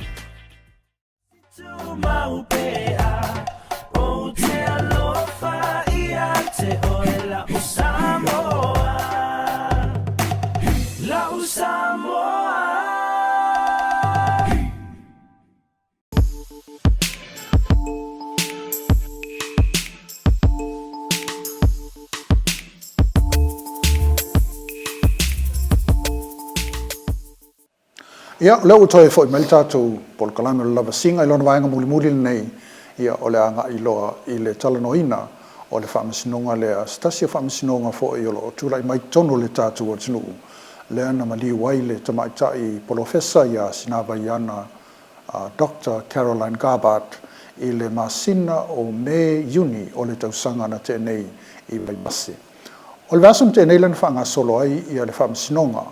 Ia, o lea ua toe foi mai le tatou polokalame o le lavasiga i lona vaega mulimuli lenei, ia, o le a agai loa i le talanoaina o le faamasinoga lea, se tasi o faamasinoga foi o lo o tulai mai i totonu o le tatou atunuu, lea na maliu ai le tamaitai polofesa ia Sinavaiana a Doctor Caroline Garbart i le masina o Me, Iuni o le tausaga na tea nei i Vaivase. O le vaiaso na tea nei lea na faagasolo ai ia le faamasinoga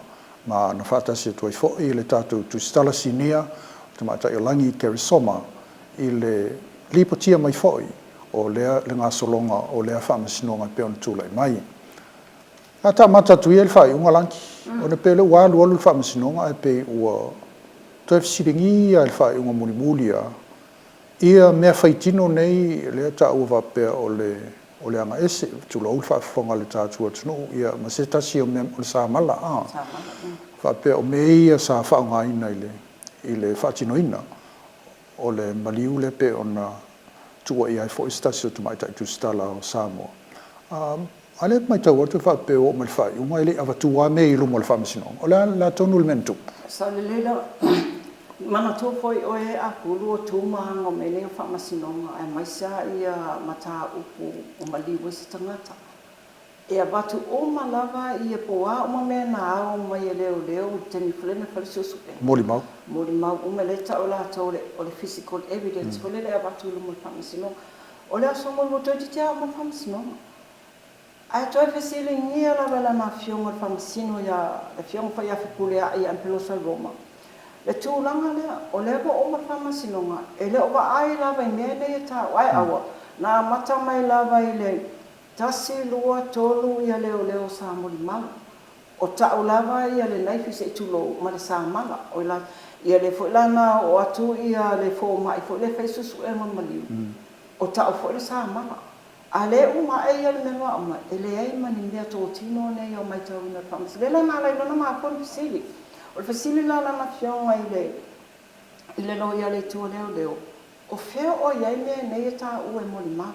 ma na faatasi atu ai foi le tatou Tusitala Sinia, Tamaitai o Lagi Keresoma i le lipotia mai foi o lea le gasologa o lea faamasinoga e pei ona tulai mai. A ta amata atu ia i le faaiuga Lagi, ona e pei o lea ua alualu le faamasinoga ae pei ua toe fesiligia i le faaiuga mulimuli a ia mea faitino nei lea e taua faapea o le o le agaese, tulou le faafofoga a le tatou atunuu, ia ma se tasi o mea o le samala a faapea o mea ia sa faaaogaina i le i le faatinoina o le maliu lea pei ona tuuaia ai foi se tasi o tamaitai tusitala o Samoa. A lea e matau atu e faapea ua oo mai i le faaiuga e le i avatua lava mea i luma o le Faamasinoga. O le a le a tonu le mea na tupu? Sao lelei lava. Manatua foi oe Apulu o tu ma aga o mea nei o Faamasinoga aemaise lava ia mataupu o maliu ai se tagata. E avatu uma lava ia po o a uma mea na ao mai e leoleo i le taimi foi lea na fai le suesuega. Molimau. Molimau uma, lea e tau e latou o le physical evidence foi lele e avatu i luma o le Faamasinoga. O le aso mulimuli toeitiiti ao mai le Faamasinoga. Ae toe fesiligia lava e lana afioga le Faamasino ia, le afioga foi ia Fepuleai ia Ampelosa Roma, le tulaga lea, o lea ua uma le Faamasinoga, e le o vaai lava i mea nei e taua, ae aua, na amata mai lava i le tasi, lua, tolu ia leoleo sa molimau. O ta'u lava ia le naifi se i tulou ma le samala. O la, ia lea foi la na oo atu ia le fomai foi lea e fai suesuega maliu, o ta'u foi le samala. A lea uma ae ia le mea loa uma, e leai ma ni mea totino nei o matauina i le faamasinoga. Lea la na ala ai loa ona mafua le fesili. O le fesili la a lana afioga i le i le loia a le Itu o Leoleo, o fea o i ai mea nei e taua e molimau?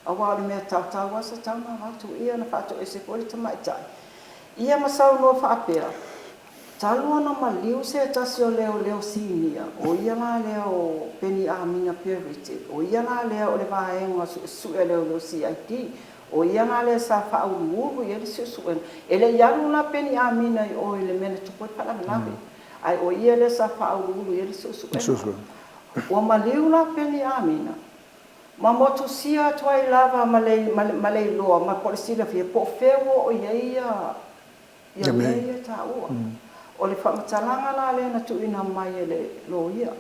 Aua o le mea tautau lava sa tatau ona avatu, ia na faatoese foi le tamaitai ia ma saunoa faapea, Talu ona maliu se tasi o leoleo sinia, o ia la lea o Peniamina Perete, o ia la lea o le vaega suesue a leoleo CID, o ia la lea sa faauluulu i ai le suesuega. E le i alu la Peniamina i o i le mea na tupu ai le faalavelave, ae o ia lea sa faauluulu i ai le suesuega. Ua maliu la Peniamina ma motusia atu ai lava ma le iloa ma po o le silafia po o fea ua oo i ai ia ia mea ia e taua. O le faamatalaga la lea na tuuina mai e le loia,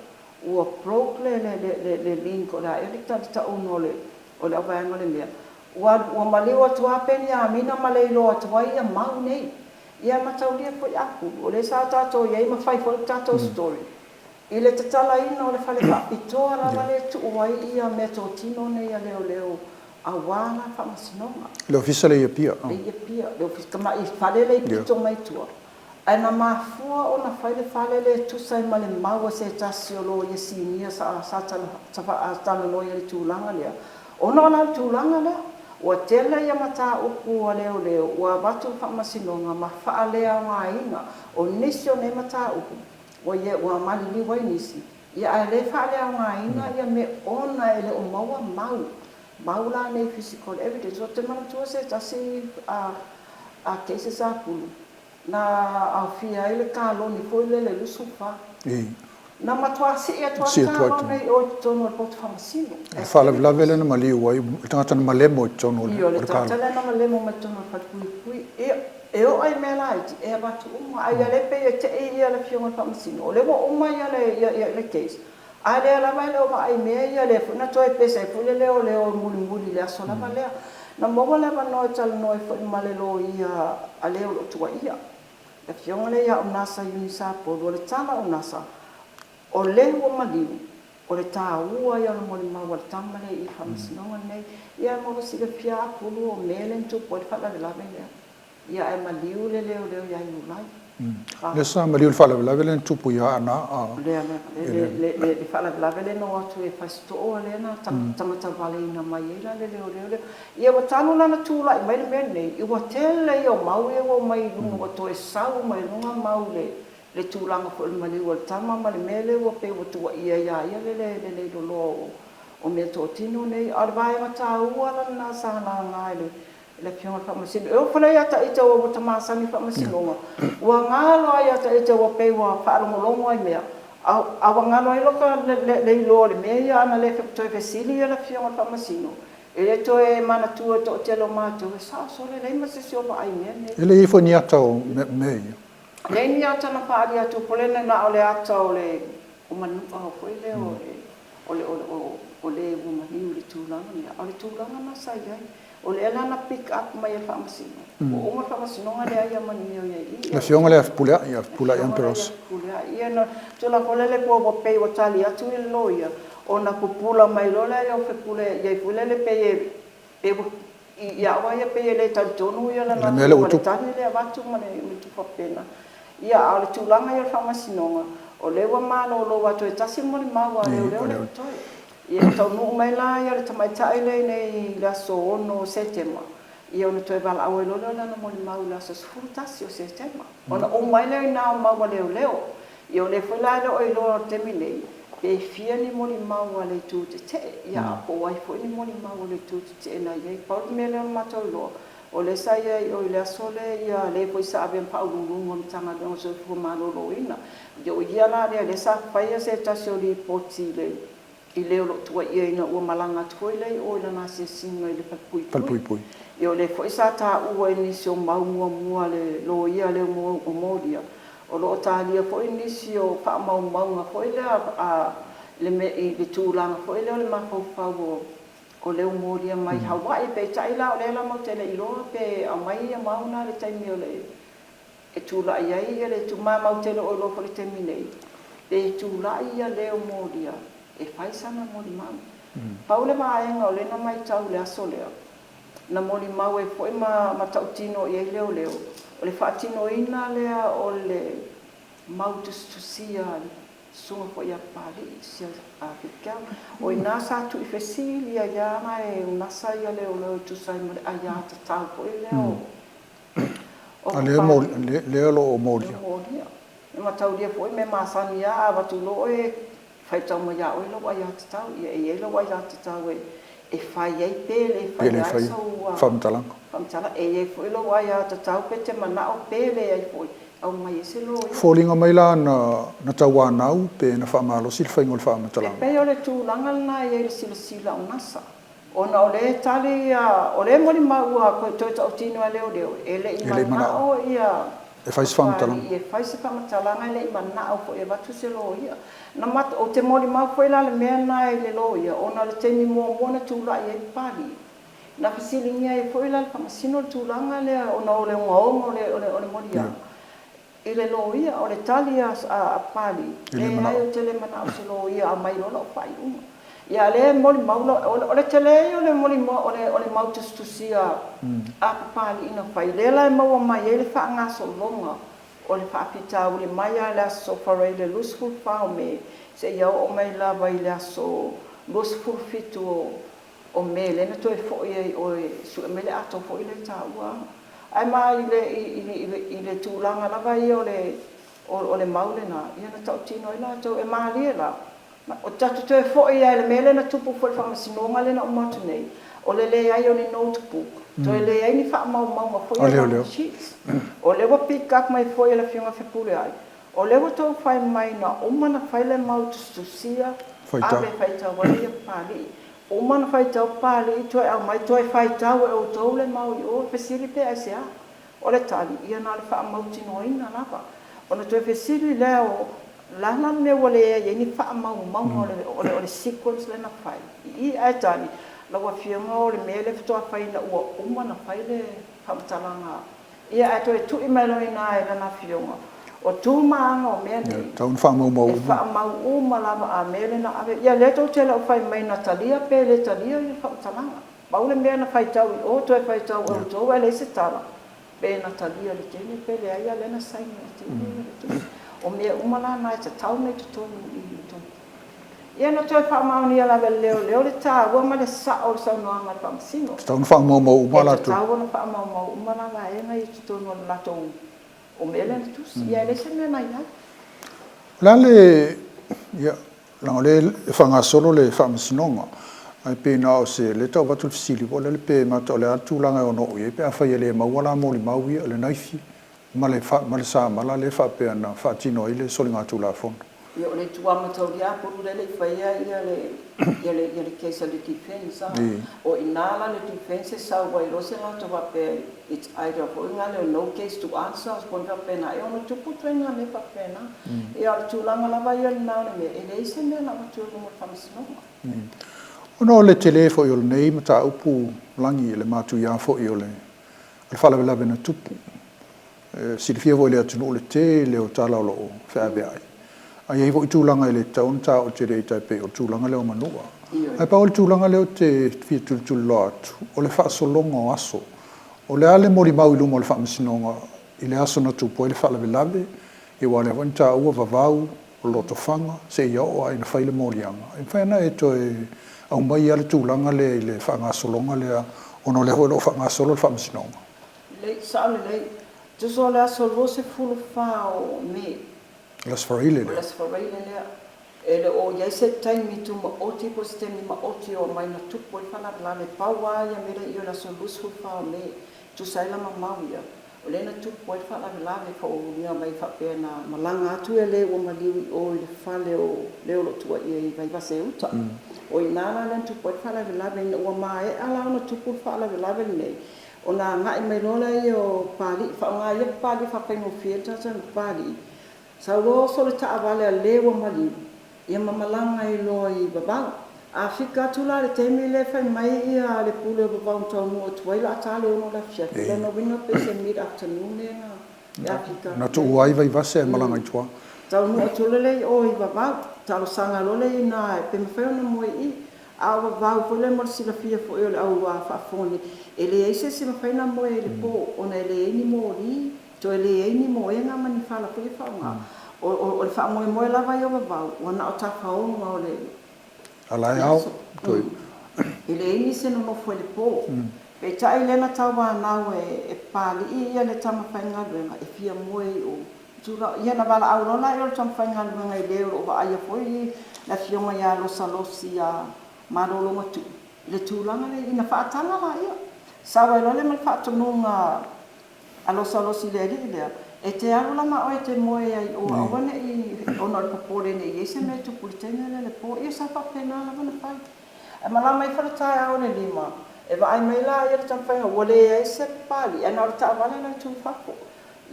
ua broke le le le link o le a ea le tauga o le o le auvaega o le mea, ua ua maliu atu lava Peniamina ma le iloa atu ai ia mau nei. Ia mataulia foi Apulu, o lea sa tatou i ai ma fai foi le tatou story i le tatalaina o le fale faapitoa lava lea e tuu ai ia meatotino nei a leoleo aua la faamasinoga. Le ofisa lea i Apia. Lea i Apia, le ofisa tamai fale lea i pito mai tua. Ae na mafua ona fai le fale lea e tusa ai ma le mau a se tasi o loia sinia sa talanoa i le tulaga lea, ona o la le tulaga lea, ua tele ia mataupu a leoleo ua avatu i le faamasinoga ma faaleaogaina. O nisi o nei mataupu ua ia ua maliliu ai nisi, ia ae le faaleaogaina ia mea ona e le o maua mau, mau la nei physical evidence. Ou te manatua se tasi a case sa pulu, na aofia ai le kaloni foi lele 24. Na matua sii atu lava le kalone i o i totonu o le potu faamasino. Le faalavelave lea na maliu ai le tagata na malemo i totonu o le kalone. Ioe, le tagata lea na malemo mai totonu o le falepuipui. Ia, e oo i mea laiti, e avatu uma. A ia le pei e tei ia le afioga i le faamasino, o lea ua uma ia le case, a o lea lava e le o vaai i mea ia, lea foi na toe pese ai foi le leoleo mulimuli i le aso lava lea. Na maua le avanoa e talanoa ai foi ma le loia a le o lo o tuuaia, le afioga lea ia Unasa Eunice Apulu. O le tala a Unasa, o lea ua maliu, o le taua ia o le molimau a le tama lea i le faamasinoga lenei. Ia mo le silafia Apulu, o mea lea na tupu ai le faalavelave lea. Ia ae maliu le leoleo ia Iulai. Lea sa maliu le faalavelave lea na tupu ia Aana. Lea, lea, le faalavelave lea na o atu e Fasitoo lea na tagatavaleina mai ai la le leoleo lea. Ia ua talu la ona tulai mai le mea lenei, ua tele ia o mau ia ua omai i luga, ua toe sau mai luga mau le le tulaga foi o le maliu o le tama ma le mea lea ua pei ua tuuaia ia ia le le leiloloa o meatotino nei. A o le vaega taua la lena sa laga e le le Afioga i le Faamasino. E oo foi la ia Taita ua ta masani i Faamasinoga, ua galo lava ia Taita ua pei ua faalogologo ai mea, a ua galo ai loa le iloa o le mea ia, ana le toe fesili le Afioga i le Faamasino, e le toe manatua e le toatele o matou, e sao sole, e leai ma se isi o vaai i mea nei. E leai foi ni ata o mea ia. Leai ni ata na faaali atu, po o le na o le ata o le o Manua foi lea o le o le o le ua maliu i le tulaga lea, a o le tulaga lena sa i ai. O lea la na pick up mai e le Faamasino. Ua uma le Faamasinoga leai lava ma ni mea o i ai i i. Le afioga lea Fepuleai, ia Fepuleai Ambrose. Fepuleai. Ia na tulaga foi lele po ua pei ua tali atu i le loia, ona pupula mai loa lea o Fepuleai i ai foi lele pei e pei ua ia au lava ia pei e le talitonu ia lana ma le tali lea e avatu ma le tupu faapena. Ia a o le tulaga ia o le Faamasinoga, o lea ua malolo aua toe tasi le molimau a leoleo lea ua totoe. Ia e taunuu mai la ia le tamaitai lea i le aso 6 o Setema, ia ona toe valaau ai loa lea o lana molimau i le aso 11 o Setema. Ona uma ai lea i ina o mau a leoleo. Ia o lea foi la e le o iloa i le taimi nei, pe fia ni molimau a le itu tetee, ia po o ai foi ni molimau a le itu tetee na i ai. Pau le mea lea o le matou iloa, o lea sa i ai i o i le aso lea ia le foi sa avea ma Faauluuluga o le Matagaluega o le Soifua Maloloina. Ia o ia la lea, lea sa faia se tasi o lipoti i le i le o lo o tuuaia ina ua malaga atu foi lea i o i lana asiasiga i le falepuipui. Ia o lea foi sa taua i nisi o mau muamua a le loia lea o molia, o lo o talia foi nisi o faamaumauga foi lea a le mea i le tulaga foi lea o le mafaufau o leo molia mai Hawaii. Peitai la o lea la matou te le iloa pe aumai ia mau na i le taimi o le e tulai ai ia le tumamau tele o iloa foi i le taimi nei, pe tulai ia leo molia e fai sana molimau. Pau le vaega o lea na matau i le aso lea, Na molimau ai foi ma matautino i ai leoleo, o le faatinoina lea o le mau tusitusia a le susuga foi ia Papalii, si a Filikau. O i ina sa tuuifesili ai lava e unasa ia leoleo e tusa ai ma le aiatatau foi lea o o Papalii. Lea o lo o molia. Molia. E mataulia foi mea masani lava, a avatu loa oe Faitau mai ia oe lou aiatatau. Ia, e i ai lou aiatatau e fai ai pe le faia ai sou faamatalaga. E i ai foi lou aiatatau pe te manao pe leai foi, aumai ai se loia. Foliga mai la na tauanau pe na faamalosi le faiga o le faamatalaga. E pei o le tulaga lena e i ai le silasila o NASA. Ona o lea e tali ia, o lea e molimau ua toe tautino e leoleo, e le i manao ia e fai se faamatalaga. E fai se faamatalaga, e le i manao foi e avatu se loia. Na mat, ou te molimau foi la le mea lena i le loia, ona o le taimi muamua na tulai ai Papalii, na fesiligia ai foi la le Faamasino le tulaga lea ona o le ogaoga o le, o le moliaga. I le loia, o le tali a Papalii, Leai, ou te le manao i se loia, aumai loa lau faaiuga. Ia, a lea e molimau, o le tele ia o le molimau, o le mau tusitusia a Papalii na fai, lea la e maua mai ai le faagasologa o le faafitauli mai lava i le aso Faraile 24 o Me seia oo mai lava i le aso 27 o Me lea na toe foi ai oe e sue mai le ato foi lea e taua. Ae ma i le, i le tulaga lava ia o le, o le mau lena, ia na tautino ai latou. E malie la, o tatou toe foi lava i le mea lea na tupu foi i le faamasinoga lea na uma atu nei, o le leai o ni notebook, toe leai ni faamaumauga foi ia run sheets. O lea ua pick up mai foi e le Afioga Fepuleai, o lea ua tou fai mai na uma na fai le mau tusitusia, ave e faitau ai ia Papalii. Uma ona faitau Papalii toe aumai toe faitau e outou le mau i o, fesili pe aisea? O le tali, ia na o le faamautinoaina lava. Ona toe fesili lea o le a la le mea ua leai ai ni faamaumauga o le o le sequence lea na fai i i? Ae tali, lau Afioga o le mea lea faatoa fai ina ua uma ona fai le faamatalaga. Ia ae toe tui mai loa i ina e lana afioga, o tu ma aga o mea nei, Ia, tatau ona faamaumau uma. E faamau uma lava a mea lea na ave. Ia lea tou te le o fai mai na talia pe le talia ia faamatalaga. Pau le mea na faitau i o toe faitau e outou ae leai se tala pe na talia le teine pe leai a lea na saini e le teine ia le tusi. O mea uma la na e tatau ona i totonu i i totonu. Ia na toe faamaonia lava e le leoleo le taua ma le sao o le saunoaga a le Faamasino. E tatau ona faamaumau uma latou. E tatau ona faamaumau uma la vaega ia i totonu o le latou o mea lea na tusi. Ia e leai se mea na i ai. O le a le, ia, leaga o lea e faagasolo le Faamasinoga, ae pei na o se, lea e tau avatu le fesili foi lele pe mata o le a le tulaga e ono oo i ai pe afai e le maua la molimau ia, le naifi ma le ma le samala lea faapea na faatino ai le soligatulafono. Ia o le itu amatalia Apulu lea e le i faia ia le ia le ia le case a le defense a. O i ina la le defense e sau ai loa se latou faapea it's either foi na le no case to answer po o ni faapena e ono tupu ituaiga mea faapena. Ia o le tulaga lava ia lena o le mea e leai se mea na avatu i luma o le faamasinoga. Ona o le tele foi o lenei mataupu lagi i le matuia foi o le O le faalavelave na tupu. E silafia foi e le atunuu le tele o tala o lo o feaveai. Ae i ai foi tulaga e le tatau ona taoo tele i tai pei o le tulaga lea o Manua. Ae pau o le tulaga lea ou te fia tulituliloa atu, o le faasologa o aso. O le a le molimau i luma o le Faamasinoga i le aso na tupu ai le faalavelave, aua o lea foi na taua vavau, o Lotofaga, seia oo lava ina fai le moliaga. E mafai ona e toe aumaia le tulaga lea i le faagasologa lea ona o lea foi o lo o faagasolo le faamasinoga. Lelei, sao lelei. Tusa o le aso 24 o Me. O le Aso Faraile lea. O le Aso Faraile lea. E le o i ai se taimi tumaoti po o se taimi maoti o aumai na tupu ai le faalavelave. Pau lava ia mea lea i o le aso 24 o Me. Tusa ai la ma mau ia. O lea na tupu ai le faalavelave, foliga mai faapea na malaga atu e le ua maliu i o i le fale o le o lo o tuuaia i Vaivase-uta. O i ina la lea na tupu ai le faalavelave. Ina ua maea la ona tupu le faalavelave lenei, ona agai mai loa lea o Papalii, faaaoga ia Papalii e faafaigofie ai le tagata ma Papalii. Sau loa oso le taavale a le ua maliu, ia ma malaga ai loa i Vavau. A fika atu la i le taimi lea e fai mai ia le pule o Vavau na taunuu atu ai la ta le 6 o le afiafi, lona uiga pe se mid afternoon lea na e afika atu ai. Na tuua ai Vaivase ae malaga i tua. Taunuu atu loa lea i o i Vavau, talosaga loa lea i ina pe mafai ona moe i i. A o vavau foi lea mo le silafia foi o le au faafofoga nei, e leai se isi e mafai ona moe ai i le po ona e leai ni moli, toe leai ni moega ma ni fala foi e faaaoga. O le faamoemoe lava ia o vavau, ua na o tafaoga o le aso. E leai nisi e nonofo i le po. Peitai lea na tauanau e Papalii ia le tama faigaluega e fia moe i o. Ia na valaau loa lea o le tama faigaluega i le o lo o vaaia foi le afioga ia Losalosi ia Malologatuu i le tulaga lea ina faataga laia. Sau ai loa lea ma le faatonuga a Losalosi i le alii lea, E te alu la ma oe e te moe ai i o, aua ne i, ona o le popole ne i i ai se mea e tupu i le teine lea i le po. Ia sa faapena lava ona fai. Ae malama ifo le taeao i le lima, e vaai mai laia i le taumafaiga ua leai se Papalii, ae na o le taavale la e tu i fafo.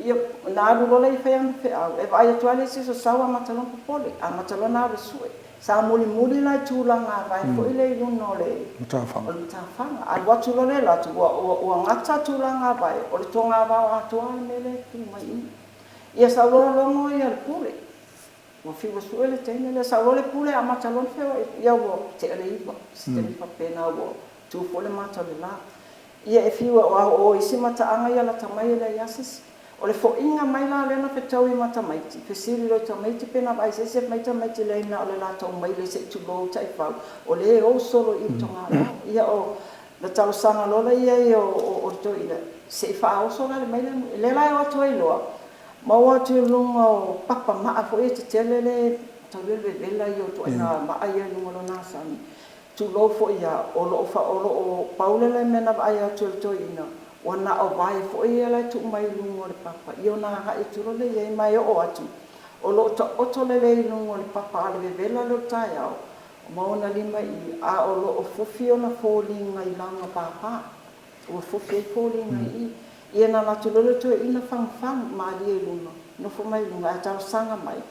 Ia, na alu loa lea e fai ana feau, e vaai atu lava le isi aso sau amata loa ona popole, amata loa ona alu e sue. Sa mulimuli la i tulaga vae foi lea i luga o le matafaga. Alu atu loa le alu atu, ua, ua, ua gata tulaga vae, o le togavao atoa lava le mea lea e tu mai i i. Ia sau loa logo ia le pule. Ua fiu e sue le teine lea, sau loa le pule amata loa ona feoai, ia ua tea le iva, se taimi faapena ua tu foi le mata o le la. Ia e fiu e o isi mataaga ia lata mai e leai lava se isi. O le foiga mai la lea na fetaui ma tamaiti, fesili loa i tamaiti pe na vaai i se isi, fai mai tamaiti leai na o le latou maile se i tulou taifau, o lea e ou solo i i togavao. Ia o le talosaga loa lea i ai o le toeaina, se i faaoso la le maile, lea la e o atu ai loa, maua atu i luga o papa maa foi ia tetele lea e tau le vevela ia o ituaiga maa ia i luga o lona asami, Tulou foi ia, o lo o, o lo o pau le mea na vaai atu e le toeaina, ua na o vae foi ia la e tuu mai i luga o le papa, ia ona agai atu loa lea i ai, ma e oo atu, o lo o taoto lelei i luga o le papa a le vevela lea o le taeao, ma ona lima i i, a o lo o fofi ona foliga i laga papa. Ua fofi ai foliga i i. Ia na alu atu loa le toeaina fagufagu, malie i luga, nofo mai i luga, ae talosaga mai,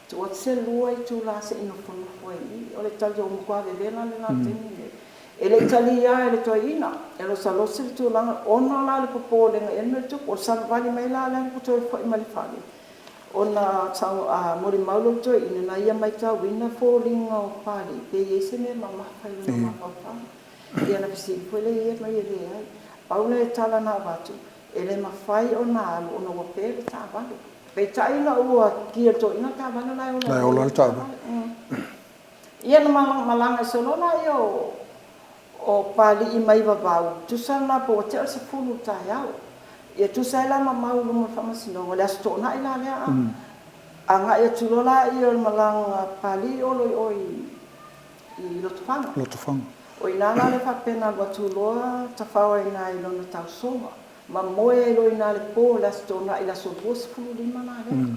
Tuu atu se lua itula se i nofonofo ai i i. O le tali ua matua vevela le la taimi nei. E le i talia e le toeaina, e losalosi le tulaga, ona la le popolega i ai le mea tupu. O le savavali mai la lea ua toe foi mai le fale, ona molimau lea o le toeaina, na ia matauina foliga o Papalii pe i ai se mea mamafa i lona mafaufau. Ia ona fesili foi lea i ai, fai mai e leai. Pau le tala na avatu, E le mafai ona alu ona ua pe le taavale. Peitai ina ua ki e le toeaina le taavale la e ola ai le taavale. Ia na malaga ai solo lea o Papalii mai Vavau, tusa lena po ua tea le 10 i le taeao. Ia tusa ai la ma mau i luma o le Faamasinoga, o le Aso Toonai la lea a. Agai atu loa lea o le malaga a Papalii olo i o i Lotofaga. O i ina la lea faapea na alu atu loa tafao ai ina i lona tausoga ma moe ai loa i ina le po o le Aso Toonai i le aso 25 la lea.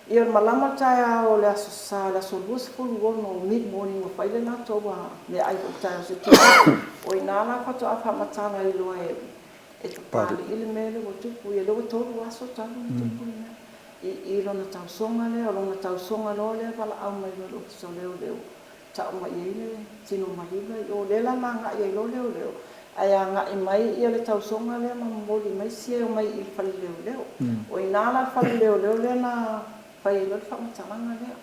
Ia o le malama o le taeao o le Aso Sa, le aso 26 mid morning ua fai le latou meaai foi i le taeao se i tulou. O i ina la faatoa faamatala ai loa e Papalii le mea lea ua tupu. Ia lea ua tolu aso talu ona tupu le mea i lona tausoga lea. O lona tausoga loa lea valaau mai loa i le Ofisa o Leoleo Tau mai i ai le tino maliu la i o. Lea la na agai ai loa leoleo, ae agai mai ia le tausoga lea ma momoli mai sia e omai i le fale leoleo. O i ina la le fale leoleo lea na fai ai loa le faamatalaga lea.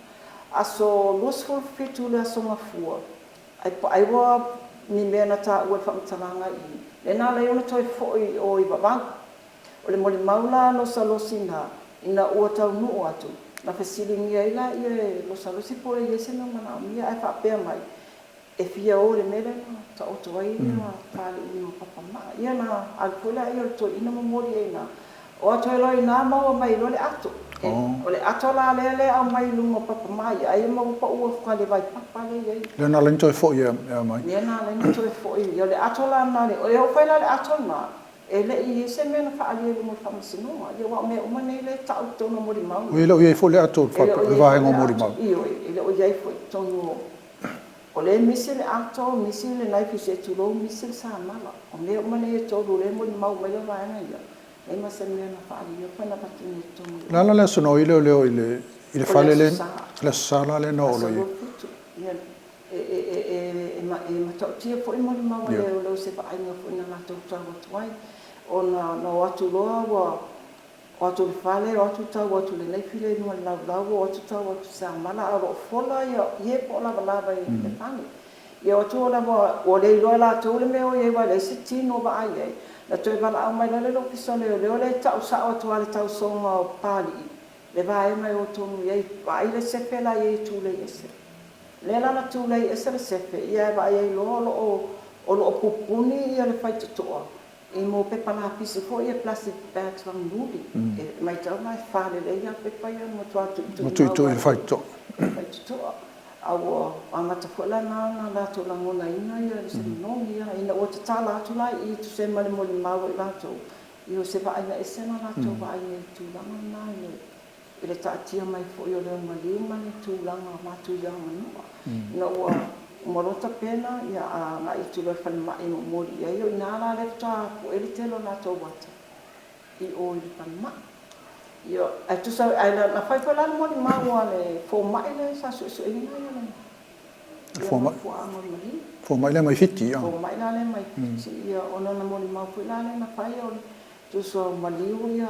Aso 27 le aso Gafua, ai ai ua ni mea na taua i le faamatalaga i i, lea na ala ai ona toe foi i o i Vavau. O le molimau la a Losalosi na, ina ua taunuu atu, na fesiligia ai laia e Losalosi po o i ai se mea manaomia, ae faapea mai, e fia o i le mea lea na taoto ai Papalii i Papamaa. Ia na alu foi laia o le toeaina momoli ai i ina. O atu ai loa i ina maua mai loa le ato. O le ato la lea lea e aumai i luga o Papamaa ia, ai ma ua pau atu i le vaipapa lea e i ai. Lea na ala ai ona toe foi e aumai. Lea na ala ai ona toe foi. Ia o le ato la lena, e oo foi la i le ato lena, E le i i ai se mea na faaalia i luma o le Faamasinoga. Ia aua o mea uma nei lea e tau i totonu o molimau nei. E le o i ai foi le ato o le vaega o molimau. Ioe, e le o i ai foi i totonu o, o lea e misi le ato, misi le naifi se i tulou, misi le samala. O mea uma nei e tolu o lea e molimau mai le vaega ia, leai ma se mea na faaalia pe na avatu nei i totonu o. O le a la le aso na o ai leoleo i le fale lea? O le Aso Sa. O le Aso Sa la lea na oo loa i ai. Aso 27, ia. E matautia foi molimau a leoleo i se vaaiga foi na latou tau atu ai, ona na o atu loa ua o atu i le fale, o atu tau atu i le naifi lea i luga o le laulau, o atu tau atu i le samala, a o lo o fola ie po o lavalava i le fale. Ia o atu lava ua le iloa e latou le mea o i ai aua e leai se tino o vaai ai. Na toe valaau mai loa lea i le Ofisa o Leoleo lea e tau sao atu lava i le tausoga o Papalii le vaega e o tonu i ai, vaai le sefe la e i ai e tulei ese. O lea la na tulei ese le sefe, ia e vaai ai loa o lo o o lo o pupuni ia le faitotoa i mo pepa lapisi foi ia plastic bags lagimuli. E maitau la e fa lelei lava pepa ia na matua tuitui mau ai i le faitotoa. A ua amata foi la na ona latou lagonaina ia se manogi a ina ua tatala atu la i i tusa ai ma le molimau a i latou, ia o se vaaiga ese na latou vaai ai i le tulaga lena i le i le taatia mai foi o le maliu ma le tulaga matuia o manua. Ina ua uma loa tapena, ia agai atu loa i le falemai e momoli i ai. O i ina la lea faatoa pue le tele o latou ata i o i le falemai. Ia, ae tusa, ae na fai foi la le molimau a le fomai lea sa suesueina ia le mafuaaga o le maliu. Fomai lea mai Fiti, a. Fomai la lea mai Fiti, ia, ona na molimau foi la lea na fai o le tusa o maliu ia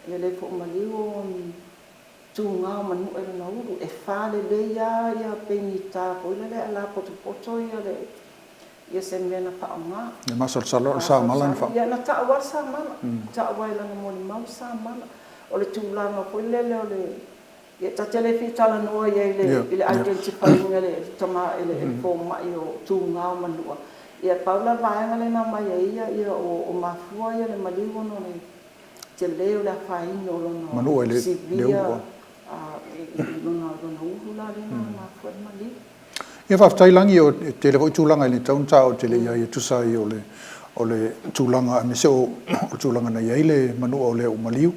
E le foi maliu o ni tuga o manua i lona ulu. E fa lelei lava ia pegita foi lele ae lapotopoto ia le ia se mea na faaaoga. E masalosalo o le samala na faaaoga. Ia na tau lava le samala, tau lava i lana molimau le samala. O le tulaga foi lele o le ia ta te le fia talanoa i ai i le identify ina e le tama e le fomai o tuga o manua. Ia pau la le vaega lea na aumai e ia ia o mafua ia le maliu ona o le tele o le afaina o lona severe i lona ulu la lea na mafua ai le maliu. Ia faafetai Lagi, e tele foi tulaga e le tatau ona taua tele i ai e tusa ai o le o le tulaga aemaise o le tulaga na i ai le manua o lea ua maliu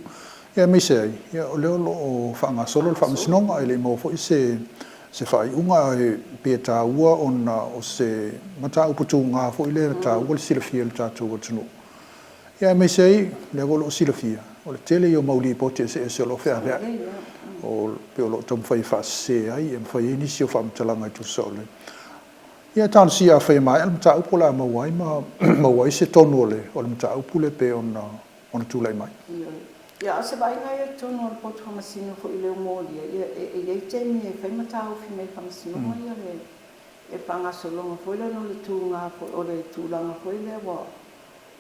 ia aemaise ai ia o lea o lo o faagasolo le faamasinoga e le i maua foi se se faaiuga ae pei e taua ona o se mataupu tuga foi lea e taua le silafia e le tatou atunuu. Ia aemaise ai, lea foi o lo o silafia, o le tele ia o mau lipoti eseese o lo o feaveai, o pei o lo o taumafai e faasese ai ma fai ai nisi o faamatalaga e tusa o le. Ia talosia afai e maea le mataupu o le a maua ai ma maua ai se tonu o le o le mataupu lea pei ona ona tulai mai. Ioe. Ia, a o se vaaiga ia i totonu o le Poto Faamasino foi i le molia, ia e i ai taimi e fai ma taofi mai e Faamasinoga ia le le faagasologa foi lea ona o le tuga foi o le tulaga foi lea ua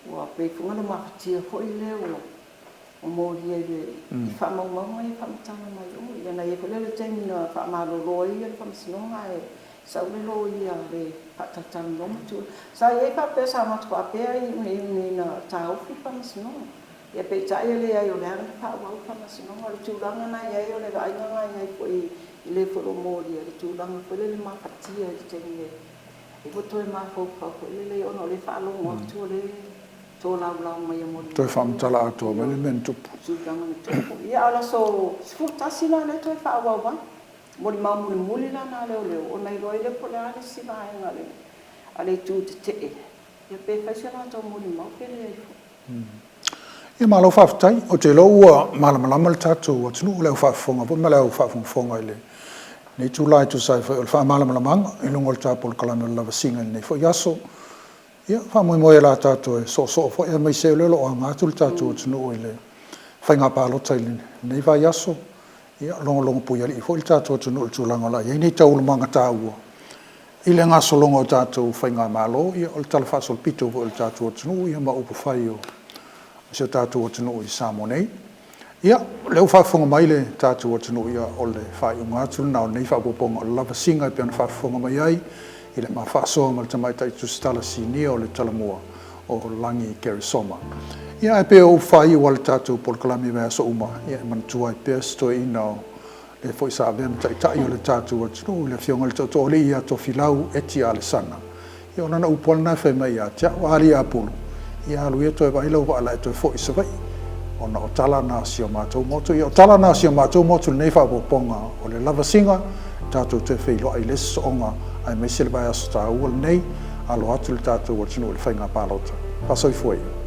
Ua pei foi ona mafatia foi lea ua molia i le i faamaumauga ia faamatala mai o. Ia na i ai foi lea le taimi na faamalolo ai le Faamasinoga ae sau le loia a le faatalatalanoa ma tulaga. Sa i ai faapea sa matou faapea e iu nei ina taofi le Faamasinoga. Ia peitai e leai o lea lava na faaauau le Faamasinoga. O le tulaga na i ai o le vaaiga na i ai foi i le foi o lo o molia le tulaga foi lele mafatia i le taimi e E ua toe mafaufau foi lele ona o lea e faalogo atu o lea e tolaulau mai e molimau. Toe faamatala atoa mai le mea na tupu. Tulaga na tupu. Ia a o le aso 11 la lea e toe faaauau ai. Molimau mulimuli la na a leoleo ona iloa ai lea po o le a le isi vaega a le itu tetee ia pe fai se latou molimau pe leai foi. Ia malo faafetai. Ou te iloa ua malamalama le tatou atunuu, le au faafofoga foi ma le au faafogafoga i lenei itula e tusa ai foi o le faamalamalamaga i luga o le ta polokalame o le lavasiga i lenei foi aso. Ia, faamoemoe la tatou e soosoo foi aemaise o lea o lo o aga atu le tatou atunuu i le faiga palota i lenei vaiaso. Ia, logologo puialii foi le tatou atunuu i le tulaga o le a i ai nei taualumaga taua i le gasologa o tatou faigamalo, ia, o le talafaasolopito foi o le tatou atunuu, ia, ma upufai o si o tatou atunuu i Samoa nei. Ia, o lea ua faafofoga mai le tatou atunuu, ia, o le faaiuga atu lena o lenei faaopoopoga o le lavasiga e pei ona faafofoga mai ai i le ma faasoa ma le Tamaitai Tusitala Sinia o le Talamua o Lagi Keresoma. Ia, ae pei o upu faaiu a le tatou polokalame i vaiaso uma, ia, e manatua ai pea se toeaina o lea foi sa avea ma taitai o le tatou atunuu, le Afioga i le Tootooalii ia Tofilau Eti Alesana. Ia o lana upu lava lena e fai mai ia te au, A alii Apulu, ia alu ia toe vaai lau vaa o le a e toe foi i Savaii, ona o tala na o si o matou motu. Ia o tala na o si o matou motu i lenei faaopoopoga o le lavasiga, tatou toe feiloai i le isi sooga aemaise le vaiaso taua lenei, alo atu le tatou atunuu i le faiga palota. Faasoifua ia.